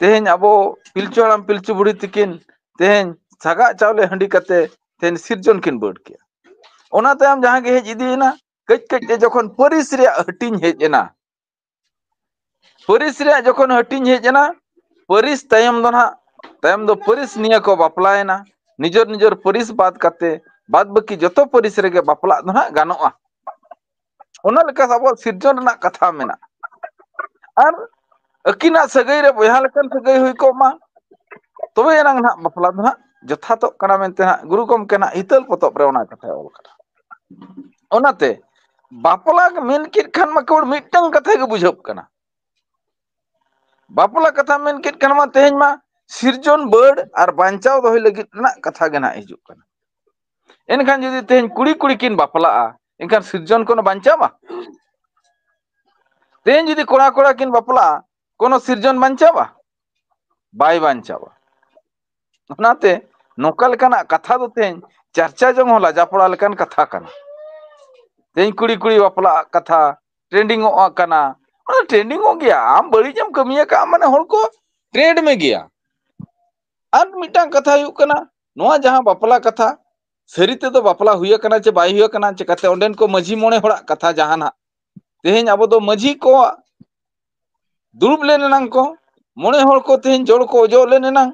ᱛᱮᱦᱮᱧ ᱟᱵᱚ ᱯᱤᱞᱪᱩ ᱦᱟᱲᱟᱢ ᱯᱤᱞᱪᱩ ᱵᱩᱲᱦᱤ ᱛᱤᱠᱤᱱ ᱛᱮᱦᱮᱧ ᱥᱟᱜᱟᱜ ᱪᱟᱣᱞᱮ ᱦᱟᱺᱰᱤ ᱠᱟᱛᱮ ᱛᱮᱦᱮᱧ ᱥᱤᱨᱡᱚᱱ ᱠᱤᱱ ᱵᱟᱹᱰ ᱠᱮᱜᱼᱟ᱾ ᱚᱱᱟ ᱛᱟᱭᱚᱢ ᱡᱟᱦᱟᱸ ᱜᱮ ᱦᱮᱡ ᱤᱫᱤᱭᱮᱱᱟ, ᱠᱟᱹᱡ ᱠᱟᱹᱡ ᱛᱮ ᱡᱚᱠᱷᱚᱱ ᱯᱟᱹᱨᱤᱥ ᱨᱮᱭᱟᱜ ᱦᱟᱹᱴᱤᱧ ᱦᱮᱡ ᱮᱱᱟ, ᱯᱟᱹᱨᱤᱥ ᱨᱮᱭᱟᱜ ᱡᱚᱠᱷᱚᱱ ᱦᱟᱹᱴᱤᱧ ᱦᱮᱡ ᱮᱱᱟ, ᱯᱟᱹᱨᱤᱥ ᱛᱟᱭᱚᱢ ᱫᱚ ᱱᱟᱦᱟᱜ, ᱛᱟᱭᱚᱢ ᱫᱚ ᱯᱟᱹᱨᱤᱥ ᱱᱤᱭᱟᱹ ᱠᱚ ᱵᱟᱯᱞᱟᱭᱮᱱᱟ᱾ ᱱᱤᱡᱮᱨ ᱱᱤᱡᱮᱨ ᱯᱟᱹᱨᱤᱥ ᱵᱟᱫ ᱠᱟᱛᱮ ᱵᱟᱫ ᱵᱟᱹᱠᱤ ᱡᱚᱛᱚ ᱯᱟᱹᱨᱤᱥ ᱨᱮᱜᱮ ᱵᱟᱯᱞᱟᱜ ᱫᱚ ᱱᱟᱦᱟᱜ ᱜᱟᱱᱚᱜᱼᱟ᱾ ᱚᱱᱟ ᱞᱮᱠᱟ ᱟᱵᱚᱣᱟᱜ ᱥᱤᱨᱡᱚᱱ ᱨᱮᱱᱟᱜ ᱠᱟᱛᱷᱟ ᱢᱮᱱᱟᱜᱼᱟ᱾ ᱟᱨ ᱟᱹᱠᱤᱱᱟᱜ ᱥᱟᱹᱜᱟᱹᱭ ᱨᱮ ᱵᱚᱭᱦᱟ ᱞᱮᱠᱟᱱ ᱥᱟᱹᱜᱟᱹᱭ ᱦᱩᱭ ᱠᱚᱜ ᱢᱟ, ᱛᱚᱵᱮ ᱮᱱᱟᱝ ᱱᱟᱦᱟᱜ ᱵᱟᱯᱞᱟ ᱫᱚ ᱱᱟᱦᱟᱜ ᱡᱚᱛᱷᱟᱛᱚᱜ ᱠᱟᱱᱟ ᱢᱮᱱᱛᱮ ᱱᱟᱦᱟᱜ ᱜᱩᱨᱩ ᱜᱚᱢᱠᱮ ᱱᱟᱦᱟᱜ ᱦᱤᱛᱟᱹᱞ ᱯᱚᱛᱚᱵ ᱨᱮ ᱚᱱᱟ ᱠᱟᱛᱷᱟᱭ ᱚᱞ ᱠᱟᱫᱟ᱾ ᱚᱱᱟᱛᱮ ᱵᱟᱯᱞᱟ ᱢᱮᱱ ᱠᱮᱫ ᱠᱷᱟᱱ ᱢᱟ ᱠᱮᱵᱚᱞ ᱢᱤᱫᱴᱟᱝ ᱠᱟᱛᱷᱟ ᱜᱮ ᱵᱩᱡᱷᱟᱹᱜ ᱠᱟᱱᱟ᱾ ᱵᱟᱯᱞᱟ ᱠᱟᱛᱷᱟ ᱢᱮᱱ ᱠᱮᱫ ᱠᱷᱟᱱ ᱢᱟ ᱛᱮᱦᱮᱧ ᱢᱟ ᱥᱤᱨᱡᱚᱱ ᱵᱟᱹᱲ ᱟᱨ ᱵᱟᱧᱪᱟᱣ ᱫᱚᱦᱚᱭ ᱞᱟᱹᱜᱤᱫ ᱨᱮᱱᱟᱜ ᱠᱟᱛᱷᱟ ᱜᱮ ᱱᱟᱦᱟᱜ ᱦᱤᱡᱩᱜ ᱠᱟᱱᱟ᱾ ᱮᱱᱠᱷᱟᱱ ᱡᱩᱫᱤ ᱛᱮᱦᱮᱧ ᱠᱩᱲᱤ ᱠᱩᱲᱤ ᱠᱤᱱ ᱵᱟᱯᱞᱟᱜᱼᱟ, ᱮᱱᱠᱷᱟᱱ ᱥᱤᱨᱡᱚᱱ ᱠᱳᱱᱳ ᱵᱟᱧᱪᱟᱣᱟ? ᱛᱮᱦᱮᱧ ᱡᱩᱫᱤ ᱠᱚᱲᱟ ᱠᱚᱲᱟ ᱠᱤᱱ ᱵᱟᱯᱞᱟᱜᱼᱟ, ᱠᱳᱱᱳ ᱥᱤᱨᱡᱚᱱ ᱵᱟᱧᱪᱟᱣᱟ? ᱵᱟᱭ ᱵᱟᱧᱪᱟᱣᱟ᱾ ᱚᱱᱟᱛᱮ ᱱᱚᱝᱠᱟ ᱞᱮᱠᱟᱱᱟᱜ ᱠᱟᱛᱷᱟ ᱫᱚ ᱛᱮᱦᱮᱧ ᱪᱟᱨᱪᱟ ᱡᱚᱝ ᱦᱚᱸ ᱞᱟᱡᱟᱯᱟᱲᱟ ᱞᱮᱠᱟᱱ ᱠᱟᱛᱷᱟ ᱠᱟᱱᱟ᱾ ᱛᱮᱦᱮᱧ ᱠᱩᱲᱤ ᱠᱩᱲᱤ ᱵᱟᱯᱞᱟᱜ ᱠᱟᱛᱷᱟ ᱴᱨᱮᱱᱰᱤᱝ ᱚᱜ ᱠᱟᱱᱟ᱾ ᱚᱱᱟ ᱴᱨᱮᱱᱰᱤᱝ ᱚᱜ ᱜᱮᱭᱟ, ᱟᱢ ᱵᱟᱹᱲᱤᱡ ᱮᱢ ᱠᱟᱹᱢᱤ ᱟᱠᱟᱫ ᱢᱟᱱᱮ ᱦᱚᱲ ᱠᱚ ᱴᱨᱮᱱᱰ ᱢᱮ ᱜᱮᱭᱟ᱾ ᱟᱨ ᱢᱤᱫᱴᱟᱝ ᱠᱟᱛᱷᱟ ᱦᱩᱭᱩᱜ ᱠᱟᱱᱟ, ᱱᱚᱣᱟ ᱡᱟᱦᱟᱸ ᱵᱟᱯᱞᱟ ᱠᱟᱛᱷᱟ, ᱥᱟᱹᱨᱤ ᱛᱮᱫᱚ ᱵᱟᱯᱞᱟ ᱦᱩᱭ ᱟᱠᱟᱱᱟ ᱪᱮ ᱵᱟᱭ ᱦᱩᱭ ᱟᱠᱟᱱᱟ, ᱪᱤᱠᱟᱹᱛᱮ ᱚᱸᱰᱮᱱ ᱠᱚ ᱢᱟᱹᱡᱷᱤ ᱢᱚᱬᱮ ᱦᱚᱲᱟᱜ ᱠᱟᱛᱷᱟ ᱡᱟᱦᱟᱱᱟᱜ, ᱛᱮᱦᱮᱧ ᱟᱵᱚ ᱫᱚ ᱢᱟᱹᱡᱷᱤ ᱠᱚ ᱫᱩᱲᱩᱵ ᱞᱮᱱ ᱮᱱᱟᱝ ᱠᱚ, ᱢᱚᱬᱮ ᱦᱚᱲ ᱠᱚ ᱛᱮᱦᱮᱧ ᱡᱚᱲ ᱠᱚ ᱚᱡᱚᱜ ᱞᱮᱱ ᱮᱱᱟᱝ,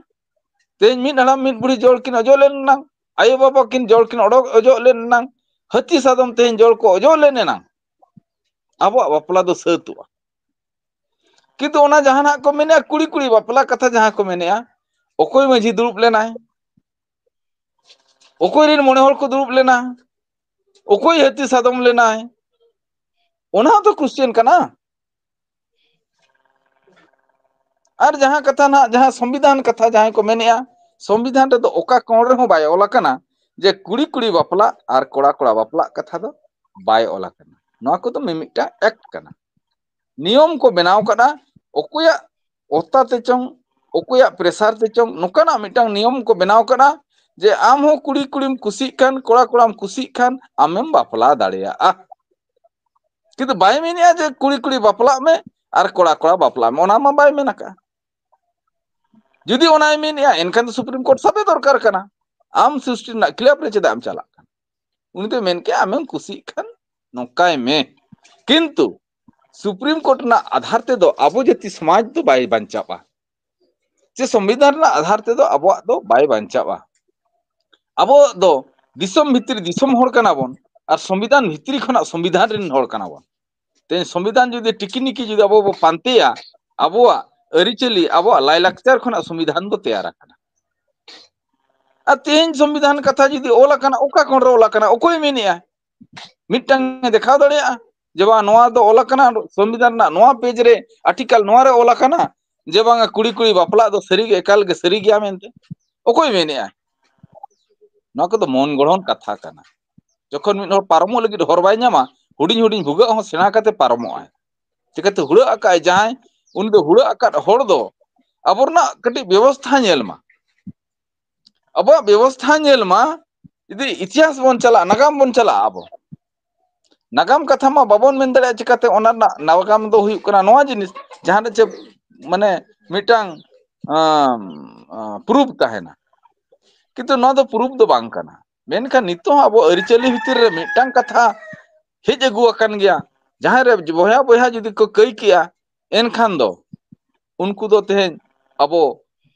ᱛᱮᱦᱮᱧ ᱢᱤᱫ ᱦᱟᱲᱟᱢ ᱢᱤᱫ ᱵᱩᱲᱦᱤ ᱡᱚᱲ ᱠᱤᱱ ᱚᱡᱚᱜ ᱞᱮᱱ ᱮᱱᱟᱝ, ᱟᱭᱳ ᱵᱟᱵᱟ ᱠᱤᱱ ᱡᱚᱲ ᱠᱤᱱ ᱚᱰᱚᱠ ᱚᱡᱚᱜ ᱞᱮᱱ ᱮᱱᱟᱝ, ᱦᱟᱹᱛᱤ ᱥᱟᱫᱚᱢ ᱛᱮᱦᱮᱧ ᱡᱚᱲ ᱠᱚ ᱚᱡᱚᱜ ᱞᱮᱱ ᱮᱱᱟᱝ, ᱟᱵᱚᱣᱟᱜ ᱵᱟᱯᱞᱟ ᱫᱚ ᱥᱟᱹᱛᱚᱜᱼᱟ᱾ ᱠᱤᱱᱛᱩ ᱚᱱᱟ ᱡᱟᱦᱟᱱᱟᱜ ᱠᱚ ᱢᱮᱱᱮᱜᱼᱟ, ᱠᱩᱲᱤ ᱠᱩᱲᱤ ᱵᱟᱯᱞᱟ ᱠᱟᱛᱷᱟ ᱡᱟᱦᱟᱸ ᱠᱚ ᱢᱮᱱᱮᱜᱼᱟ, ᱚᱠᱚᱭ ᱢᱟᱹᱡᱷᱤ ᱫᱩᱲᱩᱵ ᱞᱮᱱᱟᱭ, ᱚᱠᱚᱭ ᱨᱮᱱ ᱢᱚᱬᱮ ᱦᱚᱲ ᱠᱚ ᱫᱩᱲᱩᱵ ᱞᱮᱱᱟ, ᱚᱠᱚᱭ ᱦᱟᱹᱛᱤ ᱥᱟᱫᱚᱢ ᱞᱮᱱᱟᱭ, ᱚᱱᱟ ᱦᱚᱸᱛᱚ ᱠᱚᱥᱪᱮᱱ ᱠᱟᱱᱟ᱾ ᱟᱨ ᱡᱟᱦᱟᱸ ᱠᱟᱛᱷᱟ ᱱᱟᱦᱟᱜ, ᱡᱟᱦᱟᱸ ᱥᱚᱝᱵᱤᱫᱷᱟᱱ ᱠᱟᱛᱷᱟ ᱡᱟᱦᱟᱸᱭ ᱠᱚ ᱢᱮᱱᱮᱜᱼᱟ, ᱥᱚᱝᱵᱤᱫᱷᱟᱱ ᱨᱮᱫᱚ ᱚᱠᱟ ᱠᱚᱬ ᱨᱮᱦᱚᱸ ᱵᱟᱭ ᱚᱞ ᱟᱠᱟᱱᱟ ᱡᱮ ᱠᱩᱲᱤ ᱠᱩᱲᱤ ᱵᱟᱯᱞᱟᱜ ᱟᱨ ᱠᱚᱲᱟ ᱠᱚᱲᱟ ᱵᱟᱯᱞᱟᱜ ᱠᱟᱛᱷᱟ ᱫᱚ ᱵᱟᱭ ᱚᱞ ᱟᱠᱟᱱᱟ᱾ ᱱᱚᱣᱟ ᱠᱚᱫᱚ ᱢᱤᱢᱤᱫᱴᱟᱝ ᱮᱠᱴ ᱠᱟᱱᱟ᱾ ᱱᱤᱭᱚᱢ ᱠᱚ ᱵᱮᱱᱟᱣ ᱠᱟᱫᱟ, ᱚᱠᱚᱭᱟᱜ ᱚᱛᱟ ᱛᱮ ᱪᱚᱝ, ᱚᱠᱚᱭᱟᱜ ᱯᱨᱮᱥᱟᱨ ᱛᱮ ᱪᱚᱝ, ᱱᱚᱝᱠᱟᱱᱟᱜ ᱢᱤᱫᱴᱟᱝ ᱱᱤᱭᱚᱢ ᱠᱚ ᱵᱮᱱᱟᱣ ᱠᱟᱫᱟ ᱡᱮ ᱟᱢ ᱦᱚᱸ ᱠᱩᱲᱤ ᱠᱩᱲᱤᱢ ᱠᱩᱥᱤᱜ ᱠᱷᱟᱱ, ᱠᱚᱲᱟ ᱠᱚᱲᱟᱢ ᱠᱩᱥᱤᱜ ᱠᱷᱟᱱ ᱟᱢᱮᱢ ᱵᱟᱯᱞᱟ ᱫᱟᱲᱮᱭᱟᱜᱼᱟ᱾ ᱠᱤᱱᱛᱩ ᱵᱟᱭ ᱢᱮᱱᱮᱜᱼᱟ ᱡᱮ ᱠᱩᱲᱤ ᱠᱩᱲᱤ ᱵᱟᱯᱞᱟᱜ ᱢᱮ ᱟᱨ ᱠᱚᱲᱟ ᱠᱚᱲᱟ ᱵᱟᱯᱞᱟᱜ ᱢᱮ, ᱚᱱᱟ ᱢᱟ ᱵᱟᱭ ᱢᱮᱱ ᱟᱠᱟᱫᱼᱟ᱾ ᱡᱩᱫᱤ ᱚᱱᱟᱭ ᱢᱮᱱᱮᱜᱼᱟ, ᱮᱱᱠᱷᱟᱱ ᱫᱚ ᱥᱩᱯᱨᱤᱢ ᱠᱳᱨᱴ ᱥᱟᱵᱮ ᱫᱚᱨᱠᱟᱨ ᱠᱟᱱᱟ᱾ ᱟᱢ ᱥᱨᱤᱥᱴᱤ ᱨᱮᱱᱟᱜ ᱠᱷᱤᱞᱟᱯ ᱨᱮ ᱪᱮᱫᱟᱜ ᱮᱢ ᱪᱟᱞᱟᱜ ᱠᱟᱱᱟ? ᱩᱱᱤ ᱫᱚᱭ ᱢᱮᱱ ᱠᱮᱜᱼᱟ, ᱟᱢᱮᱢ ᱠᱩᱥᱤᱜ ᱠᱷᱟᱱ ᱱᱚᱝᱠᱟᱭ ᱢᱮ, ᱠᱤᱱᱛᱩ ᱥᱩᱯᱨᱤᱢ ᱠᱳᱨᱴ ᱨᱮᱱᱟᱜ ᱟᱫᱷᱟᱨ ᱛᱮᱫᱚ ᱟᱵᱚ ᱡᱟᱹᱛᱤ ᱥᱚᱢᱟᱡᱽ ᱫᱚ ᱵᱟᱭ ᱵᱟᱧᱪᱟᱜᱼᱟ, ᱥᱮ ᱥᱚᱝᱵᱤᱫᱷᱟᱱ ᱨᱮᱱᱟᱜ ᱟᱫᱷᱟᱨ ᱛᱮᱫᱚ ᱟᱵᱚᱣᱟᱜ ᱫᱚ ᱵᱟᱭ ᱵᱟᱧᱪᱟᱜᱼᱟ᱾ ᱟᱵᱚ ᱫᱚ ᱫᱤᱥᱚᱢ ᱵᱷᱤᱛᱨᱤ ᱫᱤᱥᱚᱢ ᱦᱚᱲ ᱠᱟᱱᱟ ᱵᱚᱱ, ᱟᱨ ᱥᱚᱝᱵᱤᱫᱷᱟᱱ ᱵᱷᱤᱛᱨᱤ ᱠᱷᱚᱱᱟᱜ ᱥᱚᱝᱵᱤᱫᱷᱟᱱ ᱨᱮᱱ ᱦᱚᱲ ᱠᱟᱱᱟ ᱵᱚᱱ᱾ ᱛᱮᱦᱮᱧ ᱥᱚᱝᱵᱤᱫᱷᱟᱱ ᱡᱩᱫᱤ ᱴᱤᱠᱤᱱᱤᱠᱤ ᱡᱩᱫᱤ ᱟᱵᱚ ᱵᱚ ᱯᱟᱱᱛᱮᱭᱟ, ᱟᱵᱚᱣᱟᱜ ᱟᱹᱨᱤᱪᱟᱹᱞᱤ, ᱟᱵᱚᱣᱟᱜ ᱞᱟᱭᱞᱟᱠᱪᱟᱨ ᱠᱷᱚᱱᱟᱜ ᱥᱚᱝᱵᱤᱫᱷᱟᱱ ᱫᱚ ᱛᱮᱭᱟᱨ ᱟᱠᱟᱱᱟ᱾ ᱟᱨ ᱛᱮᱦᱮᱧ ᱥᱚᱝᱵᱤᱫᱷᱟᱱ ᱠᱟᱛᱷᱟ ᱡᱩᱫᱤ ᱚᱞ ᱟᱠᱟᱱᱟ, ᱚᱠᱟ ᱠᱷᱚᱱ ᱨᱮ ᱚᱞ ᱟᱠᱟᱱᱟ, ᱚᱠᱚᱭ ᱢᱮᱱᱮᱜᱼᱟ? ᱢᱤᱫᱴᱟᱝ ᱮ ᱫᱮᱠᱷᱟᱣ ᱫᱟᱲᱮᱭᱟᱜᱼᱟ ᱡᱮ ᱵᱟᱝ, ᱱᱚᱣᱟ ᱫᱚ ᱚᱞ ᱟᱠᱟᱱᱟ ᱥᱚᱝᱵᱤᱫᱷᱟᱱ ᱨᱮᱱᱟᱜ ᱱᱚᱣᱟ ᱯᱮᱡᱽ ᱨᱮ, ᱟᱨᱴᱤᱠᱟᱞ ᱱᱚᱣᱟ ᱨᱮ ᱚᱞ ᱟᱠᱟᱱᱟ ᱡᱮ ᱵᱟᱝᱟ ᱠᱩᱲᱤ ᱠᱩᱲᱤ ᱵᱟᱯᱞᱟᱜ ᱫᱚ ᱥᱟᱹᱨᱤ ᱜᱮ, ᱮᱠᱟᱞ ᱜᱮ ᱥᱟᱹᱨᱤ ᱜᱮᱭᱟ ᱢᱮᱱᱛᱮ? ᱚᱠᱚᱭ ᱢᱮᱱᱮᱜᱼᱟ? ᱱᱚᱣᱟ ᱠᱚᱫᱚ ᱢᱚᱱ ᱜᱚᱲᱦᱚᱱ ᱠᱟᱛᱷᱟ ᱠᱟᱱᱟ᱾ ᱡᱚᱠᱷᱚᱱ ᱢᱤᱫ ᱦᱚᱲ ᱯᱟᱨᱚᱢᱚᱜ ᱞᱟᱹᱜᱤᱫ ᱦᱚᱨ ᱵᱟᱭ ᱧᱟᱢᱟ, ᱦᱩᱰᱤᱧ ᱦᱩᱰᱤᱧ ᱵᱷᱩᱜᱟᱹᱜ ᱦᱚᱸ ᱥᱮᱬᱟ ᱠᱟᱛᱮ ᱯᱟᱨᱚᱢᱚᱜᱼᱟᱭ᱾ ᱪᱤᱠᱟᱹᱛᱮ ᱦᱩᱲᱟᱹᱜ ᱟᱠᱟᱫ ᱡᱟᱦᱟᱸᱭ, ᱩᱱᱤ ᱫᱚ ᱦᱩᱲᱟᱹᱜ ᱟᱠᱟᱫ ᱦᱚᱲ ᱫᱚ ᱟᱵᱚ ᱨᱮᱱᱟᱜ ᱠᱟᱹᱴᱤᱡ ᱵᱮᱵᱚᱥᱛᱷᱟ ᱧᱮᱞ ᱢᱟ, ᱟᱵᱚᱣᱟᱜ ᱵᱮᱵᱚᱥᱛᱷᱟ ᱧᱮᱞ ᱢᱟ᱾ ᱡᱩᱫᱤ ᱤᱛᱤᱦᱟᱥ ᱵᱚᱱ ᱪᱟᱞᱟᱜᱼᱟ, ᱱᱟᱜᱟᱢ ᱵᱚᱱ ᱪᱟᱞᱟᱜᱼᱟ, ᱟᱵᱚ ᱱᱟᱜᱟᱢ ᱠᱟᱛᱷᱟ ᱢᱟ ᱵᱟᱵᱚᱱ ᱢᱮᱱ ᱫᱟᱲᱮᱭᱟᱜᱼᱟ ᱪᱤᱠᱟᱹᱛᱮ ᱚᱱᱟ ᱨᱮᱱᱟᱜ ᱱᱟᱜᱟᱢ ᱫᱚ ᱦᱩᱭᱩᱜ ᱠᱟᱱᱟ ᱱᱚᱣᱟ ᱡᱤᱱᱤᱥ, ᱡᱟᱦᱟᱸ ᱨᱮ ᱪᱮ ᱢᱟᱱᱮ ᱢᱤᱫᱴᱟᱝ ᱯᱨᱩᱯᱷ ᱛᱟᱦᱮᱱᱟ, ᱠᱤᱱᱛᱩ ᱱᱚᱣᱟ ᱫᱚ ᱯᱨᱩᱯᱷ ᱫᱚ ᱵᱟᱝ ᱠᱟᱱᱟ᱾ ᱢᱮᱱᱠᱷᱟᱱ ᱱᱤᱛᱚᱜ ᱦᱚᱸ ᱟᱵᱚ ᱟᱹᱨᱤᱪᱟᱹᱞᱤ ᱵᱷᱤᱛᱤᱨ ᱨᱮ ᱢᱤᱫᱴᱟᱝ ᱠᱟᱛᱷᱟ ᱦᱮᱡ ᱟᱹᱜᱩ ᱟᱠᱟᱱ ᱜᱮᱭᱟ, ᱡᱟᱦᱟᱸᱭ ᱨᱮ ᱵᱚᱭᱦᱟ ᱵᱚᱭᱦᱟ ᱡᱩᱫᱤ ᱠᱚ ᱠᱟᱹᱭ ᱠᱮᱜᱼᱟ, ᱮᱱᱠᱷᱟᱱ ᱫᱚ ᱩᱱᱠᱩ ᱫᱚ ᱛᱮᱦᱮᱧ ᱟᱵᱚ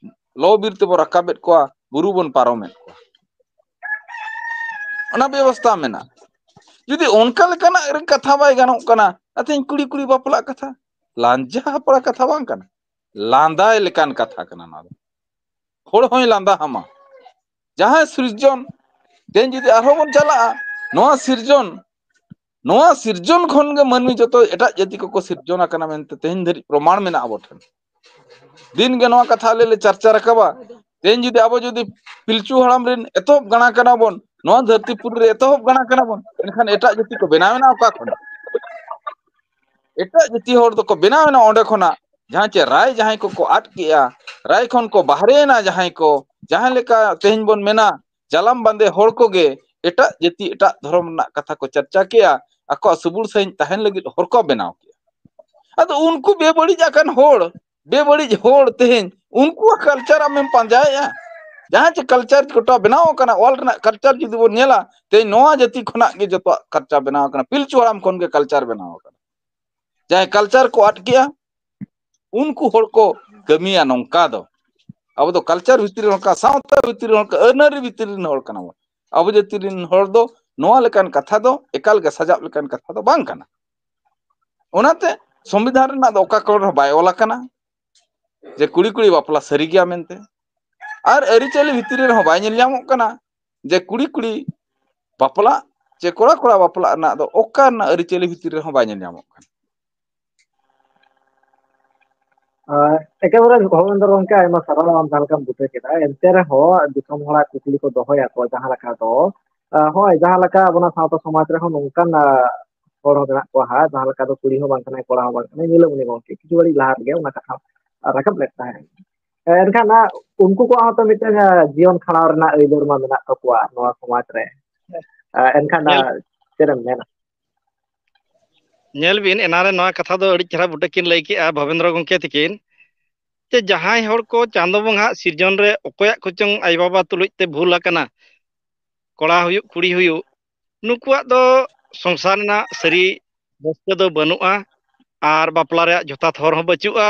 ᱞᱚ ᱵᱤᱨ ᱛᱮᱵᱚ ᱨᱟᱠᱟᱵᱮᱫ ᱠᱚᱣᱟ, ᱵᱩᱨᱩ ᱵᱚᱱ ᱯᱟᱨᱚᱢᱮᱫ ᱠᱚᱣᱟ᱾ ᱚᱱᱟ ᱵᱮᱵᱚᱥᱛᱷᱟ ᱢᱮᱱᱟᱜᱼᱟ᱾ ᱡᱩᱫᱤ ᱚᱱᱠᱟ ᱞᱮᱠᱟᱱᱟᱜ ᱨᱮ ᱠᱟᱛᱷᱟ ᱵᱟᱭ ᱜᱟᱱᱚᱜ ᱠᱟᱱᱟ, ᱟᱨ ᱛᱮᱦᱮᱧ ᱠᱩᱲᱤ ᱠᱩᱲᱤ ᱵᱟᱯᱞᱟᱜ ᱠᱟᱛᱷᱟ, ᱞᱟᱸᱡᱟ ᱦᱟᱯᱲᱟ ᱠᱟᱛᱷᱟ ᱵᱟᱝ ᱠᱟᱱᱟ, ᱞᱟᱸᱫᱟᱭ ᱞᱮᱠᱟᱱ ᱠᱟᱛᱷᱟ ᱠᱟᱱᱟ ᱱᱚᱣᱟ ᱫᱚ᱾ ᱦᱚᱲ ᱦᱚᱸᱭ ᱞᱟᱸᱫᱟ ᱦᱟᱢᱟ᱾ ᱡᱟᱦᱟᱸᱭ ᱥᱤᱨᱡᱚᱱ, ᱛᱮᱦᱮᱧ ᱡᱩᱫᱤ ᱟᱨᱦᱚᱸ ᱵᱚᱱ ᱪᱟᱞᱟᱜᱼᱟ, ᱱᱚᱣᱟ ᱥᱤᱨᱡᱚᱱ, ᱱᱚᱣᱟ ᱥᱤᱨᱡᱚᱱ ᱠᱷᱚᱱ ᱜᱮ ᱢᱟᱹᱱᱢᱤ ᱡᱚᱛᱚ ᱮᱴᱟᱜ ᱡᱟᱹᱛᱤ ᱠᱚᱠᱚ ᱥᱤᱨᱡᱚᱱ ᱟᱠᱟᱱᱟ ᱢᱮᱱᱛᱮ ᱛᱮᱦᱮᱧ ᱫᱷᱟᱹᱨᱤᱡ ᱯᱨᱚᱢᱟᱬ ᱢᱮᱱᱟᱜᱼᱟ ᱟᱵᱚ ᱴᱷᱮᱱ᱾ ᱫᱤᱱ ᱜᱮ ᱱᱚᱣᱟ ᱠᱟᱛᱷᱟ ᱟᱞᱮ ᱞᱮ ᱪᱟᱨᱪᱟ ᱨᱟᱠᱟᱵᱟ᱾ ᱛᱮᱦᱮᱧ ᱡᱩᱫᱤ ᱟᱵᱚ ᱡᱩᱫᱤ ᱯᱤᱞᱪᱩ ᱦᱟᱲᱟᱢ ᱨᱮᱱ ᱮᱛᱚᱦᱚᱵ ᱜᱟᱬᱟ ᱠᱟᱱᱟ ᱵᱚᱱ, ᱱᱚᱣᱟ ᱫᱷᱟᱹᱨᱛᱤ ᱯᱩᱨᱤ ᱨᱮ ᱮᱛᱚᱦᱚᱵ ᱜᱟᱬᱟ ᱠᱟᱱᱟ ᱵᱚᱱ, ᱮᱱᱠᱷᱟᱱ ᱮᱴᱟᱜ ᱡᱟᱹᱛᱤ ᱠᱚ ᱵᱮᱱᱟᱣ ᱮᱱᱟ ᱚᱠᱟ ᱠᱷᱚᱱ? ᱮᱴᱟᱜ ᱡᱟᱹᱛᱤ ᱦᱚᱲ ᱫᱚᱠᱚ ᱵᱮᱱᱟᱣ ᱮᱱᱟ ᱚᱸᱰᱮ ᱠᱷᱚᱱᱟᱜ, ᱡᱟᱦᱟᱸ ᱪᱮ ᱨᱟᱭ ᱡᱟᱦᱟᱸᱭ ᱠᱚᱠᱚ ᱟᱫ ᱠᱮᱜᱼᱟ, ᱨᱟᱭ ᱠᱷᱚᱱ ᱠᱚ ᱵᱟᱦᱨᱮᱭᱮᱱᱟ ᱡᱟᱦᱟᱸᱭ ᱠᱚ, ᱡᱟᱦᱟᱸ ᱞᱮᱠᱟ ᱛᱮᱦᱮᱧ ᱵᱚᱱ ᱢᱮᱱᱟ ᱡᱟᱞᱟᱢ ᱵᱟᱸᱫᱮ ᱦᱚᱲ ᱠᱚᱜᱮ ᱮᱴᱟᱜ ᱡᱟᱹᱛᱤ ᱮᱴᱟᱜ ᱫᱷᱚᱨᱚᱢ ᱨᱮᱱᱟᱜ ᱠᱟᱛᱷᱟ ᱠᱚ ᱪᱟᱨᱪᱟ ᱠᱮᱜᱼᱟ, ᱟᱠᱚᱣᱟᱜ ᱥᱩᱜᱩᱲ ᱥᱟᱺᱦᱤᱡ ᱛᱟᱦᱮᱱ ᱞᱟᱹᱜᱤᱫ ᱦᱚᱨ ᱠᱚ ᱵᱮᱱᱟᱣ ᱠᱮᱜᱼᱟ᱾ ᱟᱫᱚ ᱩᱱᱠᱩ ᱵᱮᱵᱟᱹᱲᱤᱡ ᱟᱠᱟᱱ ᱦᱚᱲ, ᱵᱮᱵᱟᱹᱲᱤᱡ ᱦᱚᱲ ᱛᱮᱦᱮᱧ ᱩᱱᱠᱩᱣᱟᱜ ᱠᱟᱞᱪᱟᱨ ᱟᱢᱮᱢ ᱯᱟᱸᱡᱟᱭᱮᱜᱼᱟ᱾ ᱡᱟᱦᱟᱸ ᱪᱮ ᱠᱟᱞᱪᱟᱨ ᱜᱚᱴᱟ ᱵᱮᱱᱟᱣ ᱟᱠᱟᱱᱟ, ᱚᱞ ᱨᱮᱱᱟᱜ ᱠᱟᱞᱪᱟᱨ ᱡᱩᱫᱤ ᱵᱚᱱ ᱧᱮᱞᱟ, ᱛᱮᱦᱮᱧ ᱱᱚᱣᱟ ᱡᱟᱹᱛᱤ ᱠᱷᱚᱱᱟᱜ ᱜᱮ ᱡᱚᱛᱚᱣᱟᱜ ᱠᱟᱞᱪᱟᱨ ᱵᱮᱱᱟᱣ ᱟᱠᱟᱱᱟ, ᱯᱤᱞᱪᱩ ᱦᱟᱲᱟᱢ ᱠᱷᱚᱱ ᱜᱮ ᱠᱟᱞᱪᱟᱨ ᱵᱮᱱᱟᱣ ᱟᱠᱟᱱᱟ᱾ ᱡᱟᱦᱟᱸᱭ ᱠᱟᱞᱪᱟᱨ ᱠᱚ ᱟᱫ ᱠᱮᱜᱼᱟ, ᱩᱱᱠᱩ ᱦᱚᱲ ᱠᱚ ᱠᱟᱹᱢᱤᱭᱟ ᱱᱚᱝᱠᱟ ᱫᱚ᱾ ᱟᱵᱚ ᱫᱚ ᱠᱟᱞᱪᱟᱨ ᱵᱷᱤᱛᱨᱤ ᱨᱮ ᱦᱚᱲ ᱠᱟᱱᱟ, ᱥᱟᱶᱛᱟ ᱵᱷᱤᱛᱨᱤ ᱨᱮ ᱦᱚᱲ ᱠᱟᱱᱟ, ᱟᱹᱱᱟᱹᱨᱤ ᱵᱷᱤᱛᱨᱤ ᱨᱮᱱ ᱦᱚᱲ ᱠᱟᱱᱟ ᱵᱚᱱ᱾ ᱟᱵᱚ ᱡᱟᱹᱛᱤ ᱨᱮᱱ ᱦᱚᱲ ᱫᱚ ᱱᱚᱣᱟ ᱞᱮᱠᱟᱱ ᱠᱟᱛᱷᱟ ᱫᱚ ᱮᱠᱟᱞ ᱜᱮ ᱥᱟᱡᱟᱣ ᱞᱮᱠᱟᱱ ᱠᱟᱛᱷᱟ ᱫᱚ ᱵᱟᱝ ᱠᱟᱱᱟ᱾ ᱚᱱᱟᱛᱮ ᱥᱚᱝᱵᱤᱫᱷᱟᱱ ᱨᱮᱱᱟᱜ ᱫᱚ ᱚᱠᱟ ᱠᱚᱨᱮ ᱦᱚᱸ ᱵᱟᱭ ᱚᱞ ᱟᱠᱟᱱᱟ ᱡᱮ ᱠᱩᱲᱤ ᱠᱩᱲᱤ ᱵᱟᱯᱞᱟ ᱥᱟᱹᱨᱤ ᱜᱮᱭᱟ ᱢᱮᱱᱛᱮ᱾ ᱟᱨ ᱟᱹᱨᱤᱪᱟᱹᱞᱤ ᱵᱷᱤᱛᱨᱤ ᱨᱮᱦᱚᱸ ᱵᱟᱭ ᱧᱮᱞ ᱧᱟᱢᱚᱜ ᱠᱟᱱᱟ ᱡᱮ ᱠᱩᱲᱤ ᱠᱩᱲᱤ ᱵᱟᱯᱞᱟᱜ ᱪᱮ ᱠᱚᱲᱟ ᱠᱚᱲᱟ ᱵᱟᱯᱞᱟᱜ ᱨᱮᱱᱟᱜ ᱫᱚ ᱚᱠᱟ ᱨᱮᱱᱟᱜ ᱟᱹᱨᱤᱪᱟᱹᱞᱤ ᱵᱷᱤᱛᱨᱤ ᱨᱮᱦᱚᱸ ᱵᱟᱭ ᱧᱮᱞ ᱧᱟᱢᱚᱜ ᱠᱟᱱᱟ᱾ ᱟᱨ ᱮᱠᱮᱵᱟᱨᱮ ᱵᱷᱚᱵᱮᱱᱫᱨᱚ ᱜᱚᱢᱠᱮ, ᱟᱭᱢᱟ ᱥᱟᱨᱦᱟᱣ ᱟᱢ ᱡᱟᱦᱟᱸ ᱞᱮᱠᱟᱢ ᱵᱩᱡᱷᱟᱹᱣ ᱠᱮᱫᱟ᱾ ᱮᱱᱛᱮ ᱨᱮᱦᱚᱸ ᱫᱤᱥᱚᱢ ᱦᱚᱲᱟᱜ ᱠᱩᱠᱞᱤ ᱠᱚ ᱫᱚᱦᱚᱭᱟᱠᱚ, ᱡᱟᱦᱟᱸ ᱞᱮᱠᱟ ᱫᱚ, ᱟᱸ, ᱦᱳᱭ, ᱡᱟᱦᱟᱸ ᱞᱮᱠᱟ ᱟᱵᱚᱱᱟᱜ ᱥᱟᱶᱛᱟ ᱥᱚᱢᱟᱡᱽ ᱨᱮᱦᱚᱸ ᱱᱚᱝᱠᱟᱱ, ᱟᱸ, ᱦᱚᱲ ᱦᱚᱸ ᱢᱮᱱᱟᱜ ᱠᱚᱣᱟ ᱦᱟᱸᱜ, ᱡᱟᱦᱟᱸ ᱞᱮᱠᱟ ᱫᱚ ᱠᱩᱲᱤ ᱦᱚᱸ ᱵᱟᱝ ᱠᱟᱱᱟᱭ, ᱠᱚᱲᱟ ᱦᱚᱸ ᱵᱟᱝ ᱠᱟᱱᱟᱭ, ᱧᱤᱞᱟᱹᱢᱩᱱᱤ ᱜᱚᱢᱠᱮ ᱠᱤᱪᱷᱩ ᱜᱷᱟᱹᱲᱤᱡ ᱞᱟᱦᱟ ᱨᱮᱜᱮ ᱚᱱᱟ ᱠᱟᱛᱷᱟ ᱨᱟᱠᱟᱵ ᱞᱮᱫ ᱛᱟᱦᱮᱸᱫ᱾ ᱮᱱᱠᱷᱟᱱ, ᱟᱸ, ᱩᱱᱠᱩ ᱠᱚᱣᱟᱜ ᱦᱚᱸᱛᱚ ᱢᱤᱫᱴᱟᱝ, ᱟᱸ, ᱡᱤᱭᱚᱱ ᱠᱷᱟᱸᱰᱟᱣ ᱨᱮᱱᱟᱜ ᱟᱹᱭᱫᱟᱹᱨ ᱢᱟ ᱢᱮᱱᱟᱜ ᱛᱟᱠᱚᱣᱟ ᱱᱚᱣᱟ ᱥᱚᱢᱟᱡᱽ ᱨᱮ᱾ ᱟᱸ, ᱮᱱᱠᱷᱟᱱ, ᱧᱮᱞ ᱟᱸ, ᱪᱮᱫ ᱮᱢ ᱢᱮᱱᱟ? ᱧᱮᱞ ᱵᱤᱱ, ᱮᱱᱟᱱ ᱨᱮ ᱱᱚᱣᱟ ᱠᱟᱛᱷᱟ ᱫᱚ ᱟᱹᱰᱤ ᱪᱮᱦᱨᱟ ᱵᱩᱴᱟᱹ ᱠᱤᱱ ᱞᱟᱹᱭ ᱠᱮᱜᱼᱟ ᱵᱷᱚᱵᱮᱱᱫᱨᱚ ᱜᱚᱢᱠᱮ ᱛᱤᱠᱤᱱ, ᱡᱮ ᱡᱟᱦᱟᱸᱭ ᱦᱚᱲ ᱠᱚ ᱪᱟᱸᱫᱚ ᱵᱚᱸᱜᱟᱣᱟᱜ ᱥᱤᱨᱡᱚᱱ ᱨᱮ ᱚᱠᱚᱭᱟᱜ ᱠᱚᱪᱚᱝ ᱟᱭᱳᱼᱵᱟᱵᱟ ᱛᱩᱞᱩᱡ ᱛᱮ ᱵᱷᱩᱞ ᱟᱠᱟᱱᱟ, ᱠᱚᱲᱟ ᱦᱩᱭᱩᱜ ᱠᱩᱲᱤ ᱦᱩᱭᱩᱜ, ᱱᱩᱠᱩᱣᱟᱜ ᱫᱚ ᱥᱚᱝᱥᱟᱨ ᱨᱮᱱᱟᱜ ᱥᱟᱹᱨᱤ ᱨᱟᱹᱥᱠᱟᱹ ᱫᱚ ᱵᱟᱹᱱᱩᱜᱼᱟ, ᱟᱨ ᱵᱟᱯᱞᱟ ᱨᱮᱭᱟᱜ ᱡᱚᱛᱷᱟᱛ ᱦᱚᱨ ᱦᱚᱸ ᱵᱟᱹᱪᱩᱜᱼᱟ,